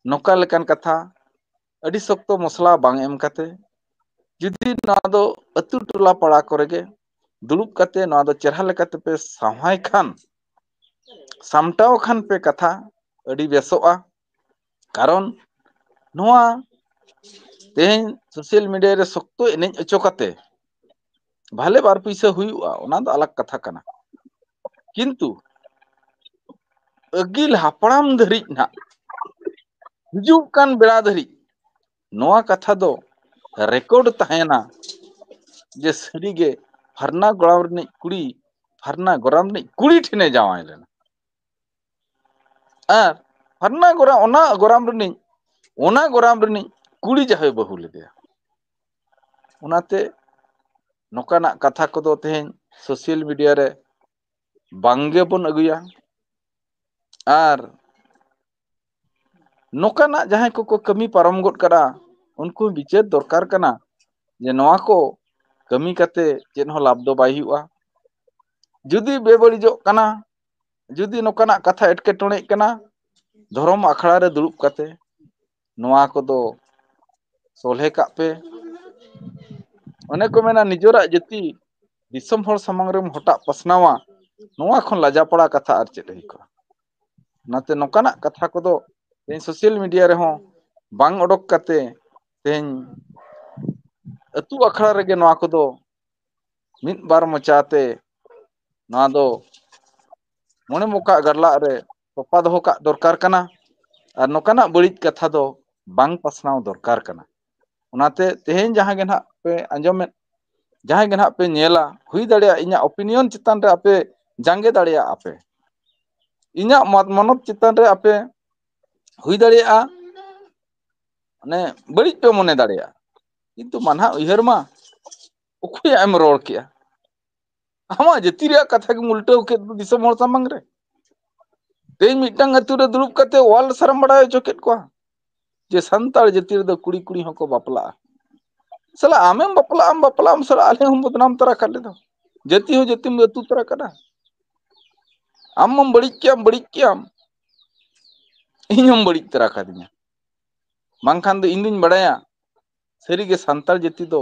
ᱱᱚᱝᱠᱟ ᱞᱮᱠᱟᱱ ᱠᱟᱛᱷᱟ ᱟᱹᱰᱤ ᱥᱚᱠᱛᱚ ᱢᱚᱥᱞᱟ ᱵᱟᱝ ᱮᱢ ᱠᱟᱛᱮ, ᱡᱩᱫᱤ ᱱᱚᱣᱟ ᱫᱚ ᱟᱹᱛᱩ ᱴᱚᱞᱟ ᱯᱟᱲᱟ ᱠᱚᱨᱮ ᱜᱮ ᱫᱩᱲᱩᱵ ᱠᱟᱛᱮ ᱱᱚᱣᱟ ᱫᱚ ᱪᱮᱦᱨᱟ ᱞᱮᱠᱟᱛᱮ ᱯᱮ ᱥᱟᱶᱦᱟᱭ ᱠᱷᱟᱱ, ᱥᱟᱢᱴᱟᱣ ᱠᱷᱟᱱ ᱯᱮ ᱠᱟᱛᱷᱟ, ᱟᱹᱰᱤ ᱵᱮᱥᱚᱜᱼᱟ᱾ ᱠᱟᱨᱚᱱ ᱱᱚᱣᱟ ᱛᱮᱦᱮᱧ ᱥᱳᱥᱟᱞ ᱢᱤᱰᱤᱭᱟ ᱨᱮ ᱥᱚᱠᱛᱚ ᱮᱱᱮᱡ ᱚᱪᱚ ᱠᱟᱛᱮ ᱵᱷᱟᱞᱮ ᱵᱟᱨ ᱯᱩᱭᱥᱟᱹ ᱦᱩᱭᱩᱜᱼᱟ, ᱚᱱᱟ ᱫᱚ ᱟᱞᱟᱜᱽ ᱠᱟᱛᱷᱟ ᱠᱟᱱᱟ᱾ ᱠᱤᱱᱛᱩ ᱟᱹᱜᱤᱞ ᱦᱟᱯᱲᱟᱢ ᱫᱷᱟᱹᱨᱤᱡ ᱱᱟᱜ, ᱦᱤᱡᱩᱜ ᱠᱟᱱ ᱵᱮᱲᱟ ᱫᱷᱟᱹᱨᱤᱡ ᱱᱚᱣᱟ ᱠᱟᱛᱷᱟ ᱫᱚ ᱨᱮᱠᱚᱨᱰ ᱛᱟᱦᱮᱱᱟ ᱡᱮ ᱥᱟᱹᱨᱤᱜᱮ ᱯᱷᱟᱨᱱᱟ ᱜᱚᱲᱟᱢ ᱨᱤᱱᱤᱡ ᱠᱩᱲᱤ ᱯᱷᱟᱨᱱᱟ ᱜᱚᱨᱟᱢ ᱨᱤᱱᱤᱡ ᱠᱩᱲᱤ ᱴᱷᱮᱱᱮ ᱡᱟᱶᱟᱭ ᱞᱮᱱᱟ᱾ ᱟᱨ ᱯᱷᱟᱨᱱᱟ ᱜᱚᱨᱟᱢ, ᱚᱱᱟ ᱜᱚᱨᱟᱢ ᱨᱤᱱᱤᱡ, ᱚᱱᱟ ᱜᱚᱨᱟᱢ ᱨᱤᱱᱤᱡ ᱠᱩᱲᱤ ᱡᱟᱦᱟᱸᱭ ᱵᱟᱹᱦᱩ ᱞᱮᱫᱮᱭᱟ᱾ ᱚᱱᱟᱛᱮ ᱱᱚᱝᱠᱟᱱᱟᱜ ᱠᱟᱛᱷᱟ ᱠᱚᱫᱚ ᱛᱮᱦᱮᱧ ᱥᱳᱥᱟᱞ ᱢᱤᱰᱤᱭᱟ ᱨᱮ ᱵᱟᱝ ᱜᱮᱵᱚᱱ ᱟᱹᱜᱩᱭᱟ᱾ ᱟᱨ ᱱᱚᱝᱠᱟᱱᱟᱜ ᱡᱟᱦᱟᱸᱭ ᱠᱚᱠᱚ ᱠᱟᱹᱢᱤ ᱯᱟᱨᱚᱢ ᱜᱚᱫ ᱠᱟᱫᱟ, ᱩᱱᱠᱩ ᱵᱤᱪᱟᱹᱨ ᱫᱚᱨᱠᱟᱨ ᱠᱟᱱᱟ ᱡᱮ ᱱᱚᱣᱟ ᱠᱚ ᱠᱟᱹᱢᱤ ᱠᱟᱛᱮ ᱪᱮᱫ ᱦᱚᱸ ᱞᱟᱵᱷ ᱫᱚ ᱵᱟᱭ ᱦᱩᱭᱩᱜᱼᱟ᱾ ᱡᱩᱫᱤ ᱵᱮᱵᱟᱹᱲᱤᱡᱚᱜ ᱠᱟᱱᱟ, ᱡᱩᱫᱤ ᱱᱚᱝᱠᱟᱱᱟᱜ ᱠᱟᱛᱷᱟ ᱮᱴᱠᱮᱴᱚᱬᱮᱜ ᱠᱟᱱᱟ, ᱫᱷᱚᱨᱚᱢ ᱟᱠᱷᱲᱟ ᱨᱮ ᱫᱩᱲᱩᱵ ᱠᱟᱛᱮ ᱱᱚᱣᱟ ᱠᱚᱫᱚ ᱥᱚᱞᱦᱮ ᱠᱟᱜ ᱯᱮ᱾ ᱚᱱᱮ ᱠᱚ ᱢᱮᱱᱟ, ᱱᱤᱡᱮᱨᱟᱜ ᱡᱟᱹᱛᱤ ᱫᱤᱥᱚᱢ ᱦᱚᱲ ᱥᱟᱢᱟᱝ ᱨᱮᱢ ᱦᱚᱴᱟᱜ ᱯᱟᱥᱱᱟᱣᱟ, ᱱᱚᱣᱟ ᱠᱷᱚᱱ ᱞᱟᱡᱟᱯᱟᱲᱟ ᱠᱟᱛᱷᱟ ᱟᱨ ᱪᱮᱫ ᱦᱩᱭ ᱠᱚᱜᱼᱟ? ᱚᱱᱟᱛᱮ ᱱᱚᱝᱠᱟᱱᱟᱜ ᱠᱟᱛᱷᱟ ᱠᱚᱫᱚ ᱛᱮᱦᱮᱧ ᱥᱳᱥᱟᱞ ᱢᱤᱰᱤᱭᱟ ᱨᱮᱦᱚᱸ ᱵᱟᱝ ᱚᱰᱚᱠ ᱠᱟᱛᱮ ᱛᱮᱦᱮᱧ ᱟᱹᱛᱩ ᱟᱠᱷᱲᱟ ᱨᱮᱜᱮ ᱱᱚᱣᱟ ᱠᱚᱫᱚ ᱢᱤᱫ ᱵᱟᱨ ᱢᱚᱪᱟ ᱛᱮ ᱱᱚᱣᱟ ᱫᱚ ᱢᱚᱬᱮ ᱢᱚᱠᱟᱜ ᱜᱟᱨᱞᱟᱜ ᱨᱮ ᱛᱚᱯᱟ ᱫᱚᱦᱚ ᱠᱟᱜ ᱫᱚᱨᱠᱟᱨ ᱠᱟᱱᱟ᱾ ᱟᱨ ᱱᱚᱝᱠᱟᱱᱟᱜ ᱵᱟᱹᱲᱤᱡ ᱠᱟᱛᱷᱟ ᱫᱚ ᱵᱟᱝ ᱯᱟᱥᱱᱟᱣ ᱫᱚᱨᱠᱟᱨ ᱠᱟᱱᱟ᱾ ᱚᱱᱟᱛᱮ ᱛᱮᱦᱮᱧ ᱡᱟᱦᱟᱸ ᱜᱮ ᱱᱟᱦᱟᱜ ᱯᱮ ᱟᱸᱡᱚᱢᱮᱫ, ᱡᱟᱦᱟᱸᱭ ᱜᱮ ᱱᱟᱦᱟᱜ ᱯᱮ ᱧᱮᱞᱟ, ᱦᱩᱭ ᱫᱟᱲᱮᱭᱟᱜᱼᱟ ᱤᱧᱟᱹᱜ ᱚᱯᱤᱱᱤᱭᱚᱱ ᱪᱮᱛᱟᱱ ᱨᱮ ᱟᱯᱮ ᱡᱟᱸᱜᱮ ᱫᱟᱲᱮᱭᱟᱜᱼᱟ ᱯᱮ, ᱤᱧᱟᱹᱜ ᱢᱚᱛ ᱢᱟᱱᱚᱛ ᱪᱮᱛᱟᱱ ᱨᱮ ᱟᱯᱮ ᱦᱩᱭ ᱫᱟᱲᱮᱭᱟᱜᱼᱟ ᱢᱟᱱᱮ ᱵᱟᱹᱲᱤᱡ ᱯᱮ ᱢᱚᱱᱮ ᱫᱟᱲᱮᱭᱟᱜᱼᱟ, ᱠᱤᱱᱛᱩ ᱢᱟ ᱱᱟᱦᱟᱜ ᱩᱭᱦᱟᱹᱨ ᱢᱟ, ᱚᱠᱚᱭᱟᱜ ᱮᱢ ᱨᱚᱲ ᱠᱮᱜᱼᱟ? ᱟᱢᱟᱜ ᱡᱟᱹᱛᱤ ᱨᱮᱭᱟᱜ ᱠᱟᱛᱷᱟ ᱜᱮᱢ ᱩᱞᱴᱟᱹᱣ ᱠᱮᱫ ᱫᱚ ᱫᱤᱥᱚᱢ ᱦᱚᱲ ᱥᱟᱢᱟᱝ ᱨᱮ᱾ ᱛᱮᱦᱮᱧ ᱢᱤᱫᱴᱟᱝ ᱟᱹᱛᱩ ᱨᱮ ᱫᱩᱲᱩᱵ ᱠᱟᱛᱮ ᱚᱞ ᱥᱟᱨᱮᱢ ᱵᱟᱲᱟᱭ ᱦᱚᱪᱚ ᱠᱮᱫ ᱠᱚᱣᱟ ᱡᱮ ᱥᱟᱱᱛᱟᱲ ᱡᱟᱹᱛᱤ ᱨᱮᱫᱚ ᱠᱩᱲᱤ ᱠᱩᱲᱤ ᱦᱚᱸᱠᱚ ᱵᱟᱯᱞᱟᱜᱼᱟ᱾ ᱥᱟᱞᱟ ᱟᱢᱮᱢ ᱵᱟᱯᱞᱟᱜ ᱟᱢ ᱵᱟᱯᱞᱟᱜ ᱟᱢ, ᱥᱟᱞᱟ ᱟᱞᱮ ᱦᱚᱸ ᱵᱚᱫᱱᱟᱢ ᱛᱚᱨᱟ ᱠᱟᱜ ᱞᱮᱫᱚ, ᱡᱟᱹᱛᱤ ᱦᱚᱸ ᱡᱟᱹᱛᱤᱢ ᱟᱹᱛᱩ ᱛᱚᱨᱟ ᱠᱟᱫᱟ᱾ ᱟᱢ ᱢᱟᱢ ᱵᱟᱹᱲᱤᱡ ᱠᱮᱜ ᱟᱢ, ᱵᱟᱹᱲᱤᱡ ᱠᱮᱜ ᱟᱢ, ᱤᱧ ᱦᱚᱸᱢ ᱵᱟᱹᱲᱤᱡ ᱛᱚᱨᱟ ᱠᱟᱫᱤᱧᱟ᱾ ᱵᱟᱝᱠᱷᱟᱱ ᱫᱚ ᱤᱧ ᱫᱩᱧ ᱵᱟᱲᱟᱭᱟ ᱥᱟᱹᱨᱤᱜᱮ ᱥᱟᱱᱛᱟᱲ ᱡᱟᱹᱛᱤ ᱫᱚ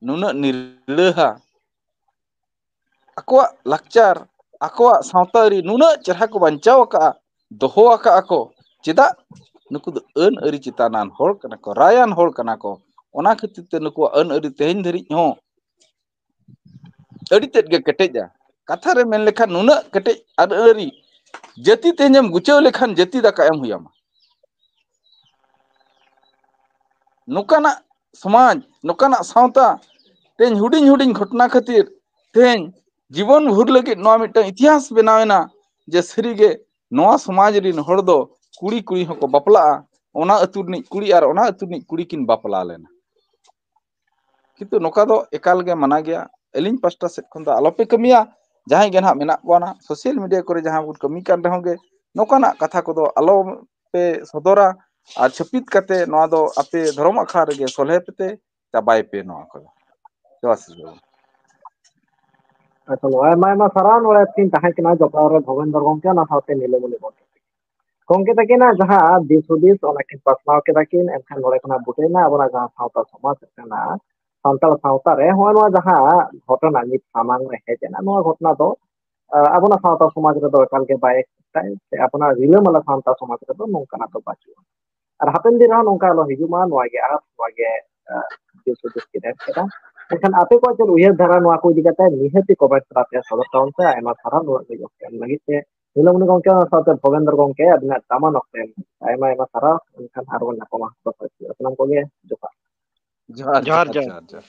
ᱱᱩᱱᱟᱹᱜ ᱱᱤᱨᱞᱟᱹᱦᱟ, ᱟᱠᱚᱣᱟᱜ ᱞᱟᱠᱪᱟᱨ, ᱟᱠᱚᱣᱟᱜ ᱥᱟᱶᱛᱟ ᱟᱹᱨᱤ ᱱᱩᱱᱟᱹᱜ ᱪᱮᱦᱨᱟ ᱠᱚ ᱵᱟᱧᱪᱟᱣ ᱟᱠᱟᱫᱼᱟ, ᱫᱚᱦᱚ ᱟᱠᱟᱫᱼᱟ ᱠᱚ᱾ ᱪᱮᱫᱟᱜ? ᱱᱩᱠᱩ ᱫᱚ ᱟᱹᱱ ᱟᱹᱨᱤ ᱪᱮᱛᱟᱱᱟᱱ ᱦᱚᱲ ᱠᱟᱱᱟ ᱠᱚ, ᱨᱟᱭᱟᱱ ᱦᱚᱲ ᱠᱟᱱᱟ ᱠᱚ᱾ ᱚᱱᱟ ᱠᱷᱟᱹᱛᱤᱨ ᱛᱮ ᱱᱩᱠᱩᱣᱟᱜ ᱟᱹᱱ ᱟᱹᱨᱤ ᱛᱮᱦᱮᱧ ᱫᱷᱟᱹᱨᱤᱡ ᱦᱚᱸ ᱟᱹᱰᱤ ᱛᱮᱫ ᱜᱮ ᱠᱮᱴᱮᱡᱼᱟ᱾ ᱠᱟᱛᱷᱟ ᱨᱮ ᱢᱮᱱ ᱞᱮᱠᱷᱟᱱ ᱱᱩᱱᱟᱹᱜ ᱠᱮᱴᱮᱡ ᱟᱹᱱ ᱟᱹᱨᱤ, ᱡᱟᱹᱛᱤ ᱛᱮᱦᱮᱧ ᱮᱢ ᱜᱩᱪᱟᱹᱣ ᱞᱮᱠᱷᱟᱱ ᱡᱟᱹᱛᱤ ᱫᱟᱠᱟ ᱮᱢ ᱦᱩᱭ ᱟᱢᱟ᱾ ᱱᱚᱝᱠᱟᱱᱟᱜ ᱥᱚᱢᱟᱡᱽ, ᱱᱚᱝᱠᱟᱱᱟᱜ ᱥᱟᱶᱛᱟ, ᱛᱮᱦᱮᱧ ᱦᱩᱰᱤᱧ ᱦᱩᱰᱤᱧ ᱜᱷᱚᱴᱚᱱᱟ ᱠᱷᱟᱹᱛᱤᱨ ᱛᱮᱦᱮᱧ ᱡᱤᱵᱚᱱ ᱵᱷᱳᱨ ᱞᱟᱹᱜᱤᱫ ᱱᱚᱣᱟ ᱢᱤᱫᱴᱟᱝ ᱤᱛᱤᱦᱟᱥ ᱵᱮᱱᱟᱣ ᱮᱱᱟ ᱡᱮ ᱥᱟᱹᱨᱤᱜᱮ ᱱᱚᱣᱟ ᱥᱚᱢᱟᱡᱽ ᱨᱤᱱ ᱦᱚᱲ ᱫᱚ ᱠᱩᱲᱤ ᱠᱩᱲᱤ ᱦᱚᱸᱠᱚ ᱵᱟᱯᱞᱟᱜᱼᱟ, ᱚᱱᱟ ᱟᱹᱛᱩ ᱨᱤᱱᱤᱡ ᱠᱩᱲᱤ ᱟᱨ ᱚᱱᱟ ᱟᱹᱛᱩ ᱨᱤᱱᱤᱡ ᱠᱩᱲᱤ ᱠᱤᱱ ᱵᱟᱯᱞᱟ ᱞᱮᱱᱟ᱾ ᱠᱤᱱᱛᱩ ᱱᱚᱝᱠᱟ ᱫᱚ ᱮᱠᱟᱞ ᱜᱮ ᱢᱟᱱᱟ ᱜᱮᱭᱟ᱾ ᱟᱹᱞᱤᱧ ᱯᱟᱥᱴᱟ ᱥᱮᱫ ᱠᱷᱚᱱ ᱫᱚ ᱟᱞᱚᱯᱮ ᱠᱟᱹᱢᱤᱭᱟ᱾ ᱡᱟᱦᱟᱸᱭ ᱜᱮ ᱱᱟᱦᱟᱜ ᱢᱮᱱᱟᱜ ᱵᱚᱱᱟ ᱥᱳᱥᱟᱞ ᱢᱤᱰᱤᱭᱟ ᱠᱚᱨᱮ ᱡᱟᱦᱟᱸ ᱵᱚᱱ ᱠᱟᱹᱢᱤ ᱠᱟᱱ ᱨᱮᱦᱚᱸ ᱜᱮ, ᱱᱚᱝᱠᱟᱱᱟᱜ ᱠᱟᱛᱷᱟ ᱠᱚᱫᱚ ᱟᱞᱚ ᱯᱮ ᱥᱚᱫᱚᱨᱟ᱾ ᱟᱨ ᱪᱷᱟᱹᱯᱤᱛ ᱠᱟᱛᱮ ᱱᱚᱣᱟ ᱫᱚ ᱟᱯᱮ ᱫᱷᱚᱨᱚᱢ ᱟᱠᱷᱲᱟ ᱨᱮᱜᱮ ᱥᱚᱞᱦᱮ ᱯᱮ ᱛᱮ ᱪᱟᱵᱟᱭ ᱯᱮ ᱱᱚᱣᱟ ᱠᱚᱫᱚ᱾ ᱡᱚᱦᱟᱨ ᱥᱮ ᱡᱚᱦᱟᱨ᱾ ᱟᱪᱪᱷᱟ, ᱟᱭᱢᱟ ᱟᱭᱢᱟ ᱥᱟᱨᱦᱟᱣ᱾ ᱱᱚᱰᱮ ᱠᱤᱱ ᱛᱟᱦᱮᱸ ᱠᱟᱱᱟ ᱡᱚᱯᱲᱟᱣ ᱨᱮ ᱵᱷᱩᱵᱮᱱᱫᱚᱨ ᱜᱚᱢᱠᱮ, ᱚᱱᱟ ᱥᱟᱶᱛᱮ ᱱᱤᱞᱩᱢᱚᱱᱤ ᱵᱚᱨᱢᱟ᱾ ᱜᱚᱢᱠᱮ ᱛᱟᱹᱠᱤᱱᱟᱜ ᱡᱟᱦᱟᱸ ᱫᱤᱥ ᱦᱩᱫᱤᱥ, ᱚᱱᱟ ᱠᱤᱱ ᱯᱟᱥᱱᱟᱣ ᱠᱮᱫᱟ ᱠᱤᱱ, ᱮᱱᱠᱷᱟᱱ ᱱᱚᱰᱮ ᱠᱷᱚᱱᱟᱜ ᱵᱩᱴᱟᱹᱭᱮᱱᱟ ᱟᱵᱚᱱᱟᱜ ᱡᱟᱦᱟᱸ ᱥᱟᱶᱛᱟ ᱥᱚᱢᱟᱡᱽ ᱠᱟᱱᱟ, ᱥᱟᱱᱛᱟᱲ ᱥᱟᱶᱛᱟ ᱨᱮ ᱱᱚᱜᱼᱚᱭ ᱱᱚᱣᱟ ᱡᱟᱦᱟᱸ ᱜᱷᱚᱴᱚᱱᱟ ᱱᱤᱛ ᱥᱟᱢᱟᱝ ᱨᱮ ᱦᱮᱡ ᱮᱱᱟ, ᱱᱚᱣᱟ ᱜᱷᱚᱴᱚᱱᱟ ᱫᱚ ᱟᱵᱚᱱᱟᱜ ᱥᱟᱶᱛᱟ ᱥᱚᱢᱟᱡᱽ ᱨᱮᱫᱚ ᱮᱠᱟᱞ ᱜᱮ ᱵᱟᱭ ᱮᱠᱥᱤᱥᱴᱟᱭ, ᱥᱮ ᱟᱵᱚᱱᱟᱜ ᱨᱤᱞᱟᱹᱢᱟᱞᱟ ᱥᱟᱶᱛᱟ ᱥᱚᱢᱟᱡᱽ ᱨᱮᱫᱚ ᱱᱚᱝᱠᱟᱱᱟᱜ ᱫᱚ ᱵᱟᱹᱪᱩᱜᱼᱟ᱾ ᱟᱨ ᱦᱟᱯᱮᱱ ᱫᱤᱱ ᱨᱮᱦᱚᱸ ᱱᱚᱝᱠᱟ ᱟᱞᱚ ᱦᱤᱡᱩᱜ ᱢᱟ, ᱱᱚᱣᱟ ᱜᱮ ᱟᱨ ᱱᱚᱣᱟ ᱜᱮ ᱫᱤᱥ ᱦᱩᱫᱤᱥ ᱠᱤᱱ ᱮᱢ ᱠᱮᱫᱟ᱾ ᱮᱱᱠᱷᱟᱱ ᱟᱯᱮ ᱠᱚᱣᱟᱜ ᱪᱮᱫ ᱩᱭᱦᱟᱹᱨ ᱫᱷᱟᱨᱟ ᱱᱚᱣᱟ ᱠᱚ ᱤᱫᱤ ᱠᱟᱛᱮ? ᱱᱤᱦᱟᱹᱛᱤ ᱠᱚᱢᱮᱱᱴ ᱛᱟᱞᱟᱛᱮ ᱥᱚᱫᱚᱨ ᱛᱟᱵᱚᱱ ᱯᱮ᱾ ᱟᱭᱢᱟ ᱥᱟᱨᱦᱟᱣ ᱱᱩᱱᱟᱹᱜ ᱜᱷᱟᱹᱲᱤᱡ ᱚᱠᱛᱚ ᱮᱢ ᱞᱟᱹᱜᱤᱫ ᱛᱮ᱾ ᱱᱤᱞᱚᱢᱚᱱᱤ ᱜᱚᱢᱠᱮ ᱥᱟᱶᱛᱮ ᱵᱷᱚᱜᱮᱱᱫᱨᱚ ᱜᱚᱢᱠᱮ, ᱟᱹᱵᱤᱱᱟᱜ ᱫᱟᱢᱟᱱ ᱚᱠᱛᱚ ᱮᱢ ᱞᱟᱹᱜᱤᱫ ᱟᱭᱢᱟ ᱟᱭᱢᱟ ᱥᱟᱨᱦᱟᱣ᱾ ᱮᱱᱠᱷᱟᱱ ᱟᱨᱵᱚᱱ ᱧᱟᱯᱟᱢᱟ ᱫᱚᱥᱟᱨ ᱥᱟᱱᱟᱢ ᱠᱚᱜᱮ ᱡᱚᱦᱟᱨ᱾ ᱡᱚᱦᱟᱨ, ᱡᱚᱦᱟᱨ, ᱡᱚᱦᱟᱨ᱾